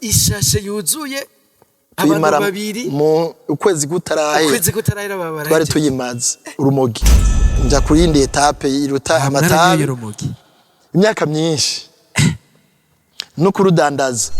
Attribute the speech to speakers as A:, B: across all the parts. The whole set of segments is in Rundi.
A: Ishashe yuzuye abantu
B: Tuyimara
A: babiri
B: mu ukwezi kutarahera.
A: Ukwezi kutarahera baba
B: Twari
A: barahejeje.
B: tuyimaze urumogi, nja ku yindi étape iruta
A: Mwaranyoye
B: amatabi.
A: urumogi?
B: Imyaka myinshi no kurudandaza.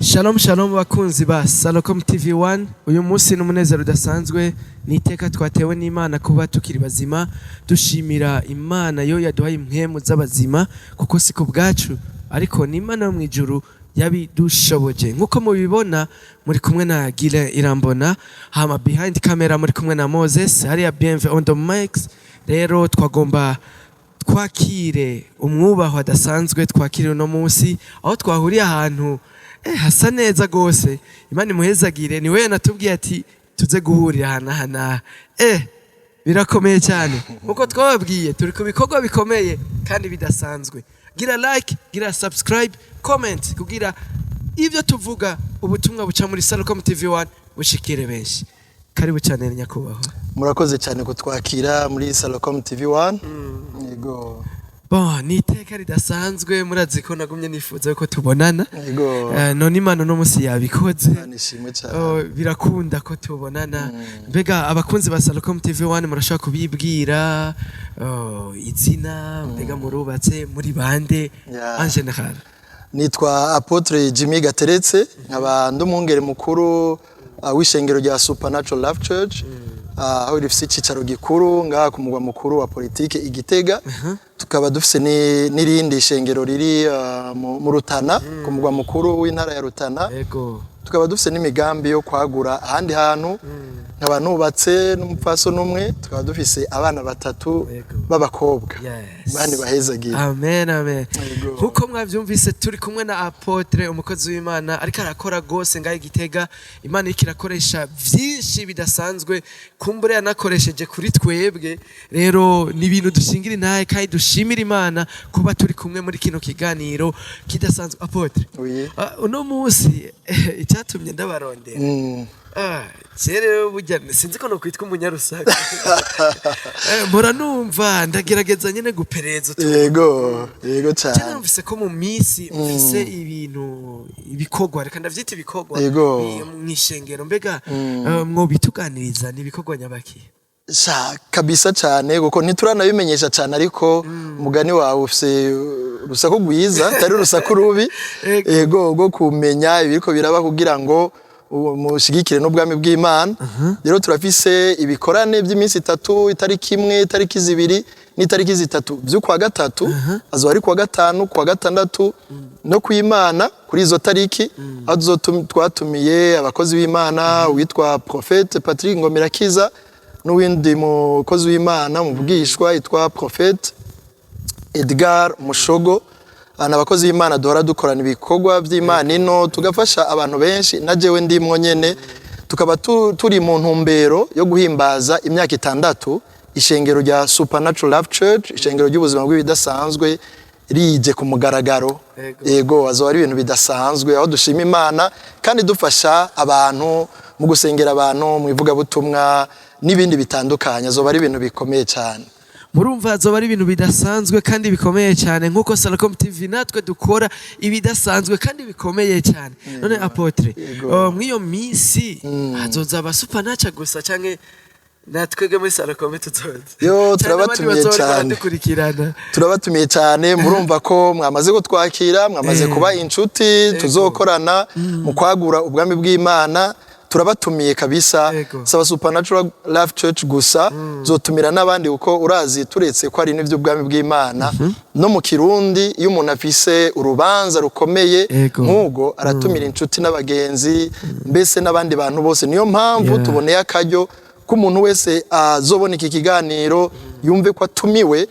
A: Shalom shalom, bakunzi ba Salocom TV 1. Uyu munsi ni umunezero udasanzwe, ni iteka twatewe n'Imana kuba tukiri bazima. Dushimira Imana yo yaduhaye impwemu z'abazima, kuko si ku bwacu, ariko ni Imana yo mu ijuru yabidushoboje. Nk'uko mubibona, muri kumwe na Gile Irambona, hama behind camera muri kumwe na Moses hariya, Bienve on the mics. Rero twagomba twakire umwubaho adasanzwe, twakire uno munsi aho twahuriye ahantu hasa neza gose. Imana imuhezagire, niwe yanatubwiye ati tuze guhurira aha n'aha n'aha. Birakomeye cyane. Nkuko twababwiye, turi ku bikorwa bikomeye kandi bidasanzwe. Gira like, gira subscribe, comment, kugira ibyo tuvuga, ubutumwa buca muri Salcom TV 1 bushikire benshi. Karibu cyane, nyakubahwa.
B: Murakoze cyane kutwakira muri Salocom TV 1, yego.
A: Bon, ni iteka ridasanzwe. Murazi ko nagumye nifuza ko tubonana.
B: Yego.
A: None Imana uno munsi yabikoze.
B: Imana ishimwe cyane.
A: Oh, birakunda ko tubonana. Mbega abakunzi ba Salocom TV 1 murashobora kubibwira, oh, izina, mbega murubatse, muri bande en général?
B: Nitwa Apôtre Jimmy Gateretse, nkaba ndi umwungere mukuru w'ishengero rya Supernatural Love Church, aho rifise icicaro gikuru ngaha ku mugwa mukuru wa politike i Gitega. Tukaba dufise n'irindi shengero riri mu Rutana, ku mugwa mukuru w'intara ya Rutana. Tukaba dufise n'imigambi yo kwagura ahandi hantu. Nkaba nubatse n'umupfasoni umwe, tukaba dufise abana batatu b'abakobwa. Imana ibahezagiye.
A: Amen, amen.
B: Yego.
A: Nkuko mwavyumvise, turi kumwe na apôtre, umukozi w'Imana ariko arakora gose ngaho i Gitega. Imana iriko irakoresha vyinshi bidasanzwe, kumbure yanakoresheje kuri twebwe. Rero ni ibintu dushingira intahe kandi dushimira Imana kuba turi kumwe muri kino kiganiro kidasanzwe. Apôtre,
B: Oui.
A: uno munsi icyatumye ndabarondera, kera rero burya sinzi ko nokwitwa umunyarusaku. Mpora numva ndagerageza nyine gupereza utuntu.
B: Yego
A: Cyane
B: cyane.
A: Numvise ko mu minsi mufise ibintu, ibikorwa, reka ndavyita ibikorwa, mw'ishengero. Mbega mwobituganiriza, ni ibikorwa nyabaki?
B: Sha kabisa cyane, kuko ntituranabimenyesha cyane, ariko umugani wawe ufise urusaku rwiza, atari urusaku rubi. Yego, rwo kumenya ibiriko biraba kugira ngo mushigikire n'ubwami bw'Imana. Rero turafise ibikorane by'iminsi 3, itariki 1, itariki 2 n'itariki 3 by'ukwa gatatu. Azoba ari kuwa gatanu, kuwa gatandatu no kw'Imana. Kuri izo tariki aho twatumiye abakozi b'Imana, uwitwa Prophète Patrick Ngomirakiza n'uwindi mukozi w'Imana muvugishwa yitwa Prophète Edgar Mushogo. Ni abakozi b'Imana duhora dukorana ibikorwa by'Imana ino, tugafasha abantu benshi, na jewe ndimwo nyene. Tukaba turi mu ntumbero yo guhimbaza imyaka 6 ishengero rya Supernatural Love Church, ishengero ry'ubuzima bw'ibidasanzwe, rije ku mugaragaro. Yego, azoba ari ibintu bidasanzwe, aho dushima Imana kandi dufasha abantu mu gusengera abantu, mu ivugabutumwa n'ibindi bitandukanye. Azoba ari ibintu bikomeye cyane.
A: Murumva azoba ari ibintu bidasanzwe kandi bikomeye cyane, nk'uko Salacom TV natwe dukora ibidasanzwe kandi bikomeye cyane. None apôtre, mw'iyo minsi hazoza aba Supernatural gusa canke natwebwe muri Salacom tuzoza?
B: Yo,
A: Canke abandi
B: turabatumiye
A: bazoba bariko
B: cyane.
A: baradukurikirana?
B: Turabatumiye cyane. Murumva ko mwamaze kutwakira, mwamaze kuba inshuti, tuzokorana mu kwagura ubwami bw'Imana. Turabatumiye kabisa. Saba Supernatural Life Church gusa, zotumira n'abandi, kuko urazi turetse ko ari n'iby'ubwami bw'Imana, no mu Kirundi iyo umuntu afise urubanza rukomeye nk'ubwo aratumira inshuti n'abagenzi, mbese n'abandi bantu bose. Niyo mpamvu tuboneye akaryo ko umuntu wese azobona iki kiganiro yumve ko atumiwe,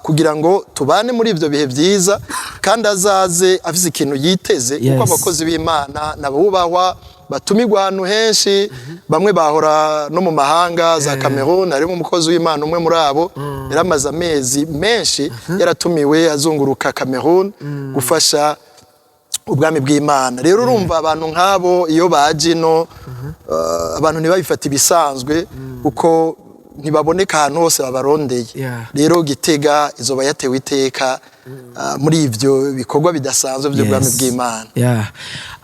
B: kugira ngo tubane muri ibyo bihe byiza, kandi azaze afise ikintu yiteze, kuko abakozi b'Imana nabubahwa, batumirwa ahantu henshi. Bamwe bahora no mu mahanga za Cameroon. Harimo umukozi w'Imana umwe muri abo yaramaze amezi menshi yaratumiwe, azunguruka Cameroon gufasha ubwami bw'Imana. Rero urumva abantu nk'abo iyo baje ino, abantu ntibabifata ibisanzwe, kuko ntibaboneka ahantu hose babarondeye. Rero Gitega izoba yatewe iteka muri ivyo bikorwa bidasanzwe by'ubwami bw'Imana.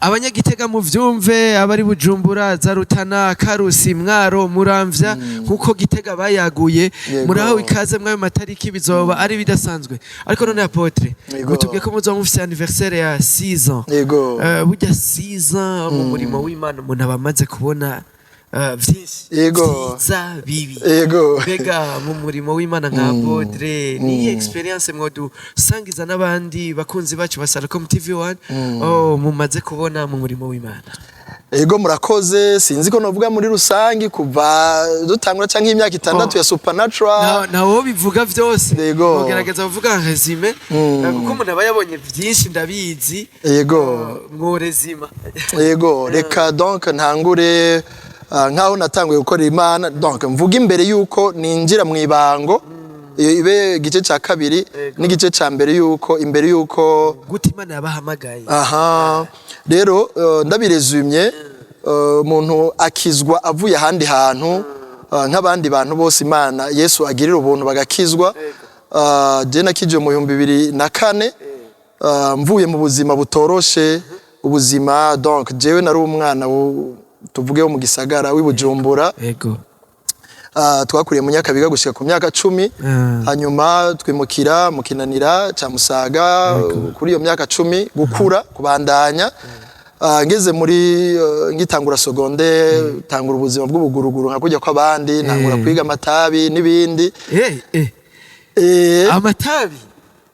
A: Abanyagitega muvyumve, abari Bujumbura, za Rutana, Karusi, Mwaro, Muramvya, nkuko Gitega bayaguye, murahawe ikaze mwayo matariki, bizoba ari bidasanzwe. Ariko none apôtre, mutubwiye ko muzoba mufise anniversaire ya 6 ans.
B: Yego.
A: Burya 6 ans mu murimo w'Imana, umuntu aba amaze kubona vyinshi, vyiza, bibi. Mbega mu murimo w'Imana nka apôtre, niyi expérience mwodusangiza n'abandi bakunzi bacu ba Salcom TV 1, oh, mumaze kubona mu murimo w'Imana?
B: Ego, murakoze. Sinzi ko novuga muri rusangi kuva dutangura canke imyaka 6 ya Supernatural.
A: Nawo bivuga vyose. Mugerageza kuvuga résumé, kuko umuntu aba yabonye vyinshi, ndabizi. Mworezima.
B: Yego, reka donc ntangure nkaho natanguye gukorera Imana. Donc mvuga imbere yuko ninjira mu ibango, iyo ibe igice cya kabiri, n'igice cya mbere yuko imbere yuko
A: gute Imana yabahamagaye.
B: Aha rero, ndabirezumye, umuntu akizwa avuye ahandi hantu, nk'abandi bantu bose Imana Yesu agirira ubuntu bagakizwa. Je nakijwe mu 2004, mvuye mu buzima butoroshe, ubuzima, donc jewe nari umwana tuvuge wo mu gisagara w'i Bujumbura. Twakuriye mu Nyakabiga gushika ku myaka 10. Hanyuma twimukira mu Kinanira ca Musaga kuri iyo myaka 10, gukura kubandanya. Ngeze muri ngitangura secondaire, tangura ubuzima bw'ubuguruguru nka kujya kw'abandi, ntangura kwiga amatabi n'ibindi.
A: Amatabi?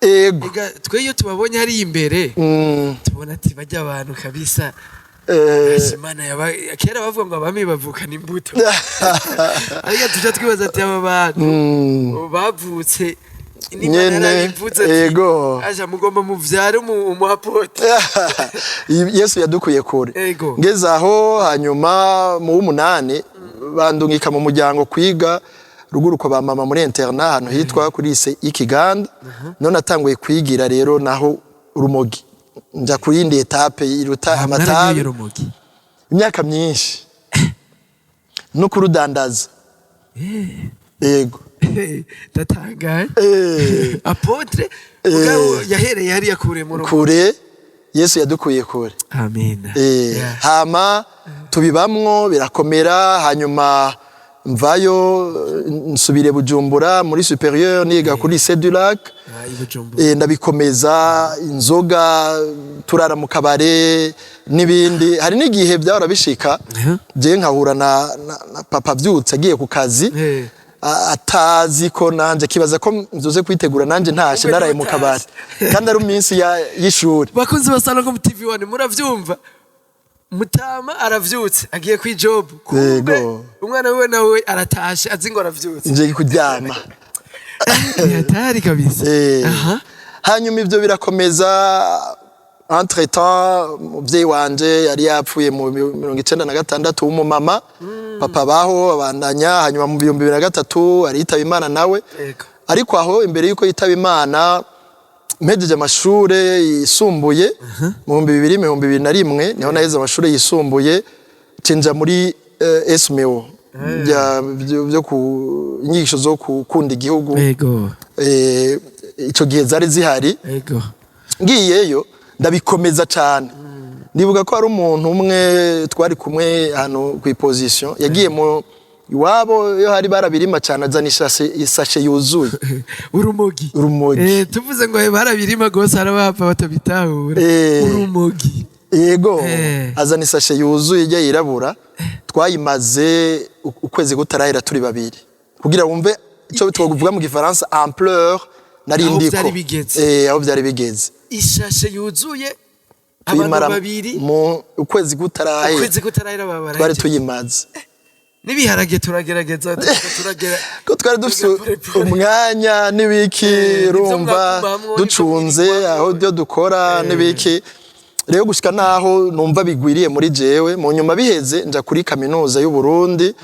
B: Ego.
A: Ega twe iyo tubabonye hariya imbere, tubona ati bajya abantu kabisa. Imana yaba kera bavuga ngo abami bavukana imbuto, ariko tuja twibaza ati aba bantu bavutse n'Imana
B: Nyene,
A: yarabivuze ati aja mugomba muvyare umu apôtre.
B: Yesu yadukuye kure. Ngeze aho, hanyuma mu w'umunani bandungika mu muryango kwiga ruguru kwa ba mama muri internat, ahantu hitwa kuri lycée y'Ikiganda. None atanguye kwigira rero naho urumogi, nja ku yindi étape iruta
A: Mwaranyoye
B: amatabi.
A: urumogi?
B: Imyaka myinshi, no kurudandaza, yego.
A: Ndatangaye. Apôtre mugabo yahereye hariya kure mu rumogi.
B: Kure, Yesu yadukuye kure.
A: Amen.
B: Hama tubibamwo birakomera, hanyuma mvayo, nsubire Bujumbura muri supérieur, niga kuri lycée du Lac.
A: Ah, i Bujumbura.
B: Ndabikomeza, inzoga, turara mu kabare n'ibindi. Hari n'igihe byahora bishika je nkahura na papa avyutse agiye ku kazi, atazi ko nanje, akibaza ko nzoze kwitegura nanje ntashe
A: Ubwo
B: naraye mu kabari, kandi ari iminsi y'ishuri.
A: Bakunzi ba Salongo TV 1, muravyumva, mutama aravyutse agiye kwi job, kumbe umwana wiwe nawe aratashe azi ngo aravyutse.
B: Nje kuryama.
A: Ni hatari kabisa.
B: Hanyuma ivyo birakomeza. Entre temps umuvyeyi wanje yari yapfuye mu 96 w'umumama. Papa baho abandanya, hanyuma mu 2003 aritaba Imana nawe. Ariko aho imbere yuko yitaba Imana, mpejeje amashure yisumbuye mu 2021, niho naheze amashure yisumbuye, cinja muri SMO. byo ku inyigisho zo gukunda igihugu. Ico gihe zari zihari. Ngiyeyo ndabikomeza cyane. Ndibuka ko hari umuntu umwe twari kumwe hano ku position yagiye mu iwabo, iyo hari barabirima cyane, azana isashe yuzuye
A: Urumogi.
B: Urumogi.
A: Tuvuze ngo barabirima gose, harabapfa batabitahura. Urumogi.
B: Yego. Azana isashe yuzuye ijya yirabura. Twayimaze ukwezi kutarahera turi babiri, kugira wumve icyo twavuga mu Gifaransa ampleur nari
A: Aho
B: ndiko.
A: vyari bigeze.
B: Aho byari bigeze.
A: Ishashe yuzuye, abantu
B: Tuyimara
A: babiri.
B: mu ukwezi kutarahera.
A: Ukwezi kutarahera babara.
B: Twari tuyimaze.
A: N'ibiharage turagerageza, turagera.
B: Ko twari dufite
A: Pole pole.
B: umwanya n'ibiki,
A: Nivyo
B: urumva,
A: mwagumamwo, nivyo
B: ducunze
A: mwirirwamwo.
B: aho byo dukora n'ibiki. Rero gushika naho numva bigwiriye muri jewe, mu nyuma biheze nja kuri Kaminuza y'u Burundi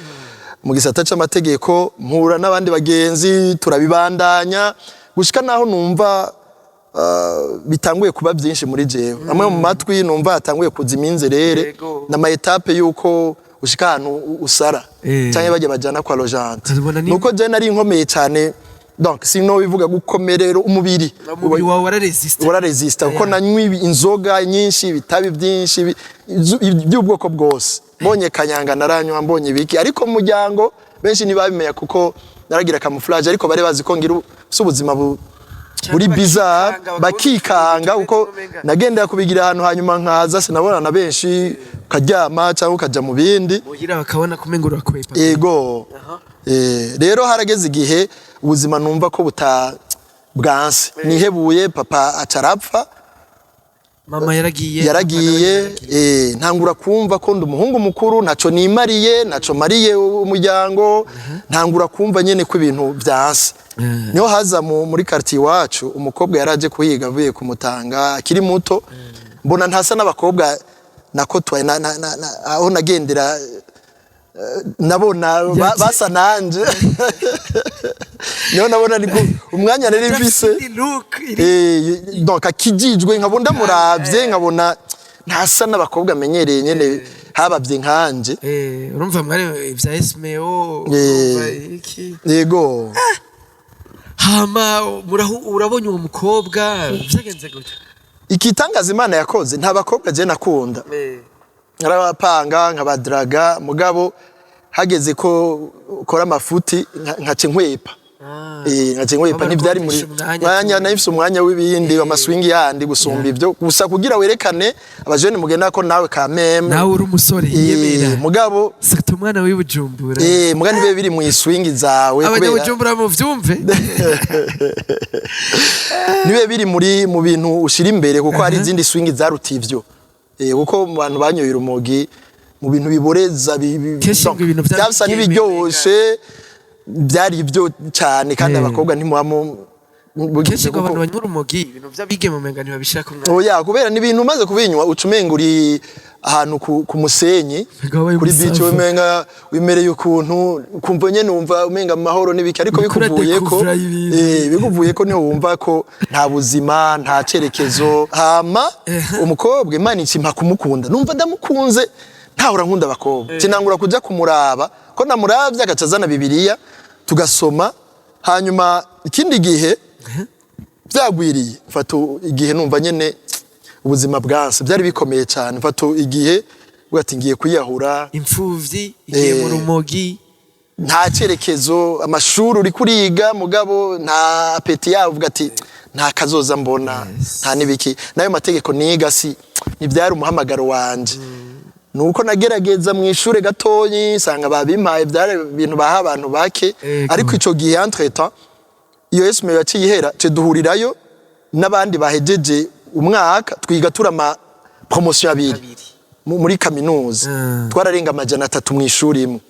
B: mu gisata c'amategeko, mpura n'abandi bagenzi, turabibandanya gushika naho numva bitanguye kuba byinshi muri jewe, amwe mu matwi numva hatanguye kuza iminzerere n'ama étapes yuko ushika ahantu usara canke bajya bajana kwa Logente.
A: Ukabona
B: Nuko je nari nkomeye cyane, donc sino bivuga gukomerera umubiri.
A: Umubiri wawe wararesista.
B: Wararesista, kuko nanywa inzoga nyinshi, ibitabi byinshi, by'ubwoko bwose. Mbonye kanyanga naranywa, mbonye ibiki, ariko mu muryango benshi ntibabimenya kuko naragira camouflage, ariko bari bazi ko ngira si ubuzima buri bizarre.
A: Bakikanga, bakabona
B: Bakikanga
A: utuntu
B: kuko
A: tumeze umenga.
B: Nagendera kubigira ahantu, hanyuma nkaza sinabona na benshi, ukaryama cyangwa ukaja mu bindi.
A: Muhira bakabona kumenga urakwepa.
B: Ego. Rero harageze igihe ubuzima numva ko buta bwanse, nihebuye, papa acarapfa.
A: Mama yaragiye.
B: Yaragiye.
A: Papa nawe yaragiye.
B: Ntangura kumva ko ndi umuhungu mukuru, ntaco nimariye, ntaco mariye umuryango. Ntangura kumva nyene ko ibintu vyanse. Niho haza muri quartier iwacu umukobwa yaraje kuhiga avuye kumutanga, akiri muto. Mbona ntasa n'abakobwa nakotwaye aho nagendera, nabona basa nanje. Niho nabona ni umwanya nari mfise.
A: Indi look
B: Donc akijijwe, nkabona ndamuravye nkabona ntasa n'abakobwa amenyereye nyene habavye nkanje.
A: Urumva mwari ivya SMO, urumva iki.
B: Yego.
A: Hama urabonye uwo mukobwa, vyagenze gute?
B: Ikitangaza Imana yakoze, nta bakobwa je nakunda. Narabapanga nkabadaraga, mugabo hageze ko ukora amafuti nkace nkwepa. Nkace nkwepa.
A: Wabona
B: Ntibyari
A: ko
B: muri
A: ufise umwanya
B: mwanya, nari umwanya w'ibindi, amaswingi yandi gusumba ibyo, gusa kugira werekane abajene mugenda ko nawe kameme
A: Nawe uri umusore yiyemera.
B: Mugabo
A: Sata umwana w'i Bujumbura.
B: Mugabo nibe biri mu iswingi zawe kubera
A: Abanyabujumbura muvyumve.
B: Nibe biri muri mu bintu ushira imbere, kuko hari izindi swingi zaruta ivyo. Kuko mu bantu banyoye urumogi, mu bintu biboreza
A: Kenshi
B: donc,
A: ngo ibintu vyari
B: byasa n'ibiryoshe, byari ibyo cyane kandi abakobwa ntimuhamo.
A: Kenshi ngo abantu banywa urumogi, ibintu vy'abigeme umenga ntibabishaka umwanya.
B: Oya, kubera ni ibintu umaze kubinywa uca umenga uri ahantu ku musenyi,
A: Umenga wabaye
B: kuri beach,
A: umusaza.
B: Umenga wimereye ukuntu, ukumva nyene wumva umenga amahoro n'ibiki, ariko
A: Uriko
B: bikuvuyeko
A: uradekuvura ibintu.
B: Bikuvuyeko niho wumva ko nta buzima, nta cerekezo. Hama umukobwa Imana ikimpa kumukunda, numva ndamukunze, ntahora nkunda abakobwa. Cinangura kuja kumuraba, ko namuravye agaca azana Bibiliya tugasoma. Hanyuma ikindi gihe byagwiriye, mfata igihe numva nyene ubuzima bwanse, byari bikomeye cyane, mfata igihe uvuga ati ngiye kwiyahura.
A: Imfuvyi igiye mu rumogi.
B: Nta cyerekezo, amashuri uri kuriga mugabo nta appétit yawo, uvuga ati nta kazoza mbona, nta n'ibiki, n'ayo mategeko niga si ntibyari umuhamagaro wanje. Nuko nagerageza mu ishure gatoyi, nsanga babimpaye, byari ibintu baha abantu bake. Ariko ico gihe entre temps iyo esme yaciye ihera, ce duhurirayo n'abandi bahejeje umwaka, twiga turama promotion abiri
A: Abiri.
B: Muri kaminuza. Twararenga 300 mu ishuri imwe.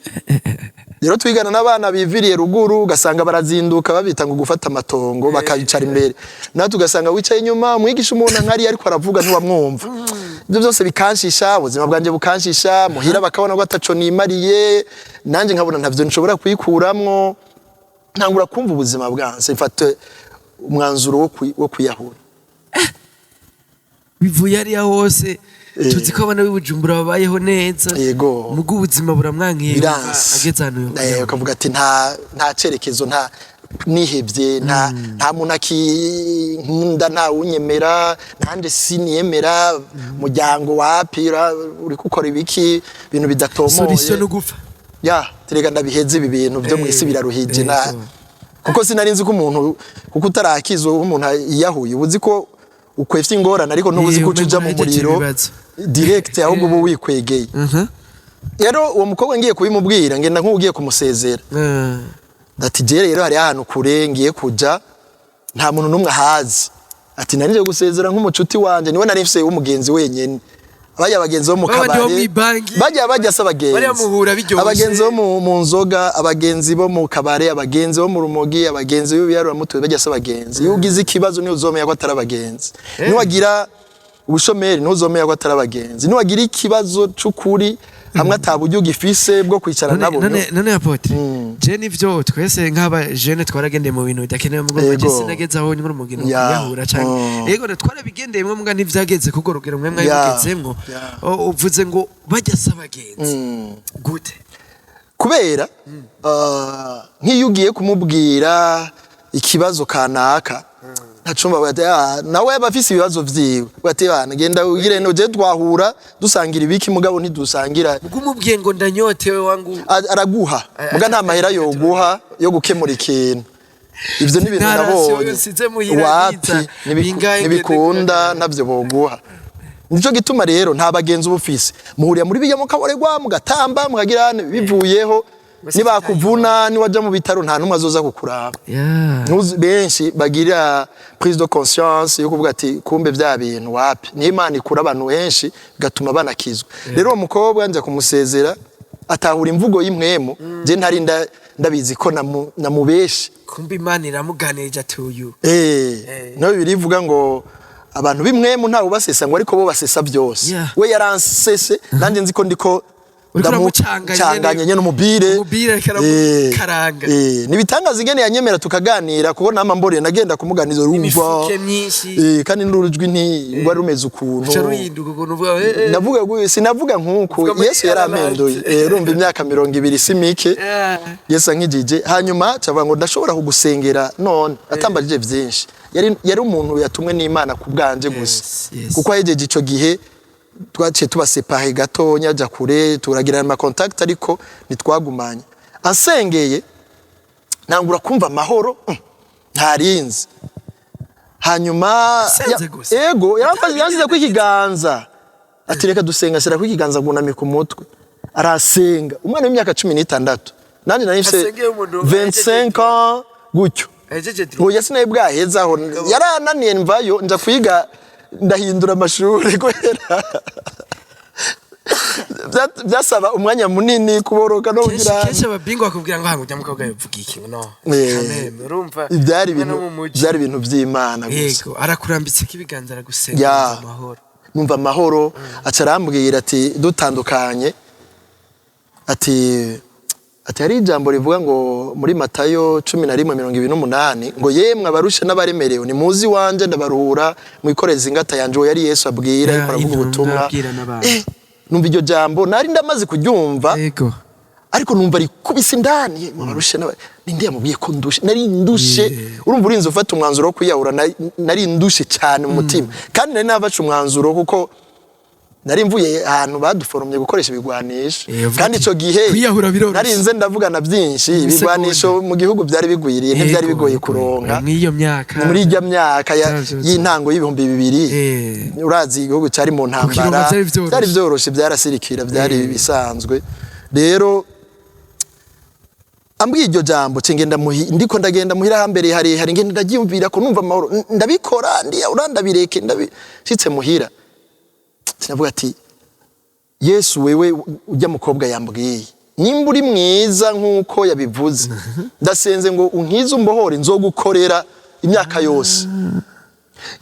B: Rero twigana n'abana biviriye ruguru, ugasanga barazinduka, babita ngo gufata amatongo, bakayicara imbere, natwe ugasanga wicaye inyuma, umwigisha umuntu nkari ariko aravuga ntiwamwumva. Ibyo byose bikanshisha, ubuzima bwanjye bukanshisha, muhira bakabona ko ataco nimariye, nanjye nkabona ntavyo nshobora kwikuramwo. Ntangura kumva ubuzima bwanse, mfata umwanzuro wo kwiyahura.
A: Bivuye hariya hose. Tuzi ko abana b'Ibujumbura babayeho neza. Mugo ubuzima buramwankiye, yumva
B: Biranse.
A: ageze ahantu
B: Ukavuga ati nta cerekezo, nta nihevye, nta muntu akinkunda, nta unyemera, nanje siniyemera, umuryango wapira uri gukora ibiki, ibintu bidatomoye.
A: Solution no gupfa.
B: Ya, terega ndabiheze, ibi bintu byo mu isi biraruhije na kuko sinari nzi ko umuntu, kuko utarakizwa, umuntu yiyahuye uba uzi ko ukwefye ingorane, ariko ntubuzi ko uca uja mu
A: umengo uhejeje
B: muriro
A: ibibazo.
B: direct, ahubwo uba wikwegeye. Rero uwo mukobwa ngiye kubimubwira, ngenda nk'ugiye kumusezera, ati: "Je rero hari ahantu kure ngiye kuja, nta muntu n'umwe ahazi." Ati: "Nari nje gusezera nk'umucuti wanje, niwe nari mfise w'umugenzi wenyene." Bajya abagenzi bo mu
A: Babandi bo
B: kabare
A: mw'ibanki.
B: bajya se abagenzi
A: Bariya muhura biryoshe.
B: Abagenzi bo mu nzoga, abagenzi bo mu kabare, abagenzi bo mu rumogi, abagenzi b'ibiyaruramutwe, bajya se abagenzi. Iyo ugize ikibazo niyo uzomenya ko atari abagenzi. Niwagira ubushomeri ntuzomenya ko atari abagenzi. Niwagira ikibazo c'ukuri hamwe ata buryo ugifise bwo kwicara nabo.
A: None apôtre, je nivyo, twese nk'aba jeune twaragendeye mu bintu bidakenewe, mugo je sinageze aho nyine umugeni yahura canke yego twarabigendeyemwo, muga ntivyageze kuko rugero mwe mwari mugezemwo. Uvuze ngo bajya se abagenzi gute?
B: Kubera nk'iyo ugiye kumubwira ikibazo kanaka, ntacumba bati: "Ah," nawe aba afise ibibazo vyiwe, bati: "Bana, genda ugire no je twahura dusangira ibiki, mugabo ntidusangira."
A: Ubwo umubwiye ngo ndanyotewe wangu,
B: Araguha, muga nta mahera yoguha yo gukemura ikintu. Ivyo ni ibintu
A: Nta ration
B: nabonye.
A: yosize muhira
B: Wapi,
A: niza, bingahe
B: ntibikunda, ntabyo boguha. Nico gituma rero nta bagenzi uba ufise, muhurira muri bijya mukaboregwa, mugatamba, mukagira bivuyeho. Nibakuvuna, niwaja mu bitaro, nta numwe azoza kukuraba. Benshi bagira prise de conscience yo kuvuga ati: "Kumbe vya bintu wapi." Niyo Imana ikura abantu benshi bigatuma banakizwa. Rero uwo mukobwa nja kumusezera, atahura imvugo y'impwemu, je ntari ndabizi ko namubeshe.
A: Kumbe Imana iramuganirije ati uyu
B: No birivuga ngo abantu b'impwemu ntawe ubasesa, ngo ariko bo basesa byose. We yaransese, nanjye nzi ko ndiko
A: Uriko uramucanganya.
B: ndamucanganya nyene umubire.
A: Umubire, ariko aramukaranga.
B: Nibitangaza ingene yanyemera tukaganira, kuko nama mboriye nagenda kumuganiza, urumva
A: Imifuke myinshi.
B: Kandi n'urujwi nti rwari rumeze ukuntu.
A: Uca ruhinduka ukuntu uvuga eh.
B: Navuga sinavuga nkuku.
A: Uvuga muri
B: Yesu yarampinduye. Urumva imyaka 20 si mike. Yesu ankijije, hanyuma cavuga ngo: "Ndashobora kugusengera none?" Atambajije vyinshi, yari umuntu yatumwe n'Imana ku bwanje gusa. Kuko ahejeje ico gihe twaciye tuba séparés gatonya, aja kure, turagirana ama contact ariko ntitwagumanye. Ansengeye ntangura kumva amahoro ntarinzi. Hanyuma
A: Asenze gusa?
B: Ego, yaramfashe, yansize ko ikiganza, ati: "Reka dusenga." Ashyira ko ikiganza, agunamika umutwe, arasenga. Umwana w'imyaka 16, nanjye nari mfise
A: Asengeye umuntu
B: 25 ans gutyo.
A: Ahejeje
B: Ngo yasinaye bwaheze aho yarananiye, mvayo nja kwiga, ndahindura amashuri kubera byasaba umwanya munini kuboroka no
A: Kenshi
B: kugira.
A: kenshi ababingwa bakubwira ngo hanga ujya mukobwa yavuga iki ngo no kameme, urumva
B: Byari
A: umwana
B: ibintu
A: wo mu muji.
B: Byari ibintu by'Imana gusa.
A: Yego, arakurambitse ko ibiganza, aragusenga amahoro.
B: Numva amahoro. Aca arambwira ati dutandukanye, ati hari ijambo rivuga ngo muri Matayo 11:28 ngo: 'Yemwe abarushe n'abaremerewe, nimuzi iwanje ndabaruhura, mwikoreze ingata yanje.' Uwo yari Yesu abwira, ariko aravuga
A: intumwa
B: ubutumwa.
A: Abwira n'abandi.
B: Numva iryo jambo nari ndamaze kuryumva, ariko numva rikubise indani. Yemwe abarushe ninde yamubwiye ko ndushe? Nari ndushe. Urumva urinze ufata umwanzuro wo kwiyahura, nari ndushe cyane mu mutima, kandi nari nafashe umwanzuro kuko nari mvuye ahantu baduforomye gukoresha ibigwanisho.
A: Uvuga
B: Kandi
A: ati,
B: ico gihe
A: kwiyahura biroroshye.
B: narinze ndavugana byinshi.
A: Mu
B: Ibigwanisho mu gihugu byari bigwiriye, ntibyari bigoye kuronka.
A: Mw'iyo myaka.
B: Muri irya myaka
A: Vyari
B: y'intango y'2000, urazi igihugu cyari mu ntambara.
A: Kukironka vyari vyoroshe.
B: Byari byoroshe, byarasirikira, byari bisanzwe. Rero ambwiye iryo jambo, ce ngenda ndiko ndagenda muhira, hambere hari hari ngenda ndaryumvira ko numva amahoro. Ndabikora ndiyahura, ndabireke, ndabishitse muhira sinavuga ati: "Yesu, wewe ujya mukobwa yambwiye, nimba uri mwiza nk'uko yabivuze, ndasenze ngo unkize, umbohore, nzogukorera imyaka yose."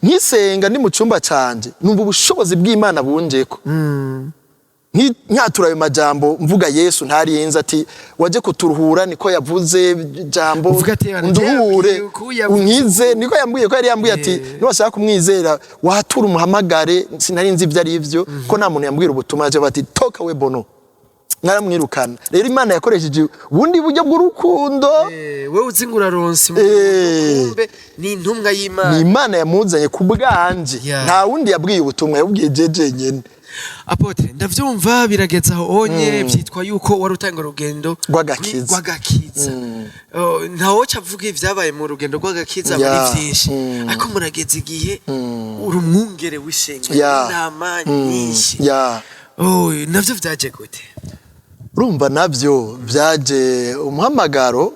B: Nkisenga ndi mu cyumba canje, numva ubushobozi bw'Imana bunjeko. Nkatura ayo majambo mvuga Yesu ntarinze ati waje kuturuhura, niko yavuze jambo.
A: Uvuga ati,
B: Nduhure,
A: yambwiye uku, yavuze
B: unkize, niko yambwiye ko yari yambwiye ati niwashaka kumwizera watura umuhamagare. Sinari nzi ibyo ari byo, ko nta muntu yambwira ubutumwa. Aje bati toka we bono, naramwirukana. Rero Imana yakoresheje ubundi buryo bw'urukundo.
A: Wewe uzi ngo uraronse kumbe ni intumwa
B: Ni
A: y'Imana.
B: Imana yamuzanye ku bwanje. Nta wundi yabwiye ubutumwa, yabwiye jeje nyene.
A: Apôtre, ndavyumva, birageze aho onye vyitwa yuko wari utanga urugendo
B: rw'agakiza.
A: Rw'agakiza. Oh, ntawoca avuga ivyabaye mu rugendo rw'agakiza muri vyinshi, ariko murageze igihe uri umwungere w'ishengero, intama nyinshi. Oh, navyo vyaje gute?
B: Urumva navyo byaje umuhamagaro.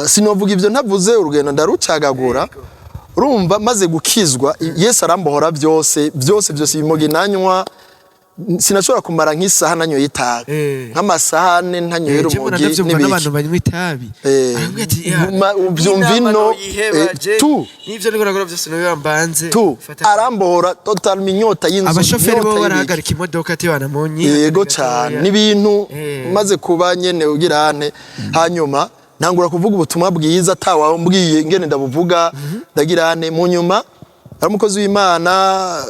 B: Sinovuga ibyo ntavuze urugendo ndarucagagura. Urumva maze gukizwa, Yesu arambohora byose byose byose. Ibimogi nanywa, sinashobora kumara nk'isaha nanyoye itabi, nk'amasaha 4 ntanyoye
A: Je mbona
B: urumogi
A: ndavyumva
B: n'ibiki.
A: n'abantu banywa itabi. Aravuga ati, "Ya,
B: uvyumva
A: n'inama
B: ino,
A: noyiheba, je,
B: tu.
A: n'ivyo ndiko nakora vyose nobiba mbanze
B: Tu arambohora total, inyota y'inzu,
A: Abashoferi bo
B: inyota y'ibiki.
A: barahagarika imodoka ati banamunyi.
B: Yego cyane, n'ibintu maze kuba nyene ugira ante. Hanyuma ntangura kuvuga ubutumwa bwiza atawambwiye ingene ndabuvuga, ndagira ante. Mu nyuma ari umukozi w'Imana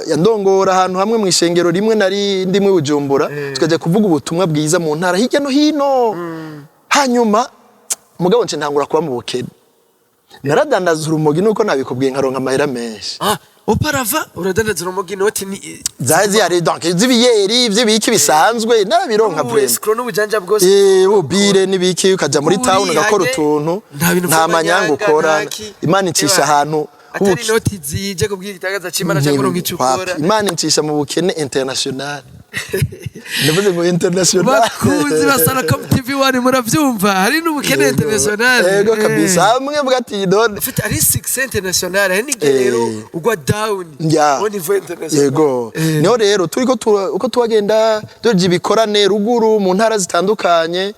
B: yandongora ahantu hamwe mu ishengero rimwe nari ndimwe Bujumbura, tukajya kuvuga ubutumwa bwiza mu ntara hirya no hino. Hanyuma mugabo nce ntangura kuba mu bukene, naradandaza urumogi nuko nabikubwiye, nkaronka amahera menshi.
A: Ah, auparavant uradandaza urumogi, inoti ni
B: Zari zihari, donc z'ibiyeri by'ibiki bisanzwe narabironka vraiment.
A: Escroc n'ubujanja bwose.
B: Ubire n'ibiki, ukaja muri town ugakora utuntu.
A: Nta bintu
B: Nta manyanga ukora.
A: nta ki.
B: Imana incisha
A: Eba,
B: ahantu
A: atari inoti zije kubwira igitangaza c'Imana cyangwa uronka ico ukora.
B: Imana incisha mu bukene international, ndavuze ngo international.
A: Bakunzi ba Salacom TV 1, muravyumva, hari n'ubukene international.
B: Yego kabisa, hamwe bwa ati none
A: Ufite ari succès international, hari n'igihe rero ugwa down au niveau international.
B: Yego. Niho rero turiko uko tuwagenda tuja ibikorane ruguru mu ntara zitandukanye,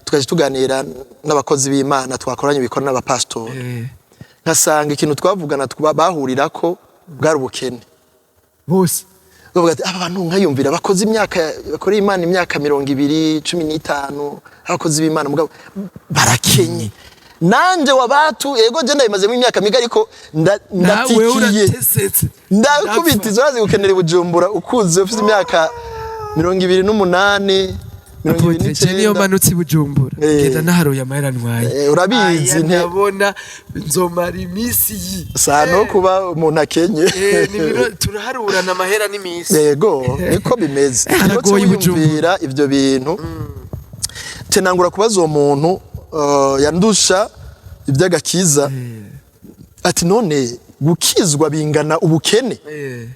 B: tukaja tuganira n'abakozi b'Imana twakoranye ibikorane n'abapasitori, nkasanga ikintu twavugana bahurirako bwari ubukene.
A: Bose.
B: Bavuga ati aba bantu nkayumvira bakoze imyaka, bakoreye Imana imyaka 20, 15, abakozi b'Imana, mugabo barakenye. Nanje wabatu yego je ndabimazemo imyaka miga, ariko
A: Nawe
B: ndatikiye.
A: Uratesetse.
B: Ndakubita izo urazi gukenera i Bujumbura ukuze ufite imyaka 28, mirongo ibiri
A: Apôtre, je niyo
B: n'icenda.
A: manutse i Bujumbura, genda naharuye amahera ntwaye.
B: Urabizi.
A: Aya ndabona nzomara iminsi yi.
B: Sa no kuba umuntu akenye.
A: Ni turaharurana amahera n'iminsi.
B: Yego, niko bimeze.
A: Haragoye i Bujumbura.
B: Wiyumvira ivyo bintu, tenangura kubaza uwo muntu yandusha iby'agakiza ati none gukizwa bingana ubukene?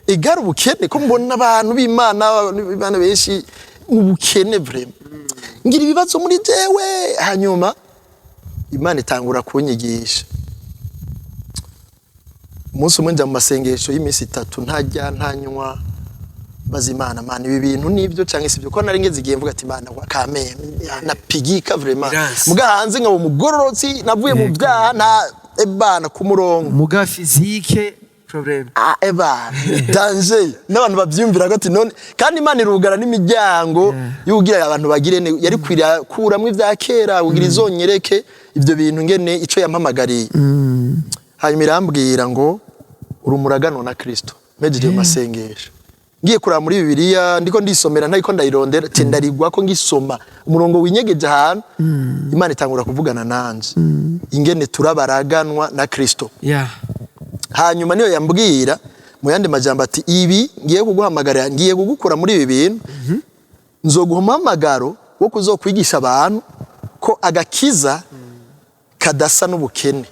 B: Igara ubukene, ko mbona abantu b'Imana, abantu b'Imana benshi mu bukene, vraiment ngira ibibazo muri jewe. Hanyuma Imana itangura kunyigisha. Umunsi umwe njya mu masengesho y'iminsi 3 ntajya ntanywa, mbaza Imana: Mana, ibi bintu nibyo cyangwa se ibyo? Ko nari ngeze igihe mvuga ati Imana wa kame napigika vraiment.
A: Biranse.
B: Muga hanze nkaba umugororotsi, navuye mu byaha nta ebana ku murongo.
A: Muga physique problème.
B: Ah, eba danger, n'abantu bavyumvira ko ati none kandi Imana irugara n'imiryango y'ugira abantu bagire yari kwira kuramwo ivya kera kugira izonyereke ivyo bintu ngene ico yampamagariye. Hanyuma irambwira ngo uri umuragano na Kristo. Mpejeje mu masengesho, ngiye kuraba muri Bibiliya, ndiko ndisomera, ntariko ndayirondera, te ndarigwa ko ngisoma umurongo winyegeje ahantu. Imana itangura kuvugana nanje ingene turabaraganwa na Kristo. Hanyuma niyo yambwira mu yandi majambo ati ibi ngiye kuguhamagarira, ngiye kugukura muri ibi bintu, nzoguha umuhamagaro wo kuzokwigisha abantu ko agakiza kadasa n'ubukene.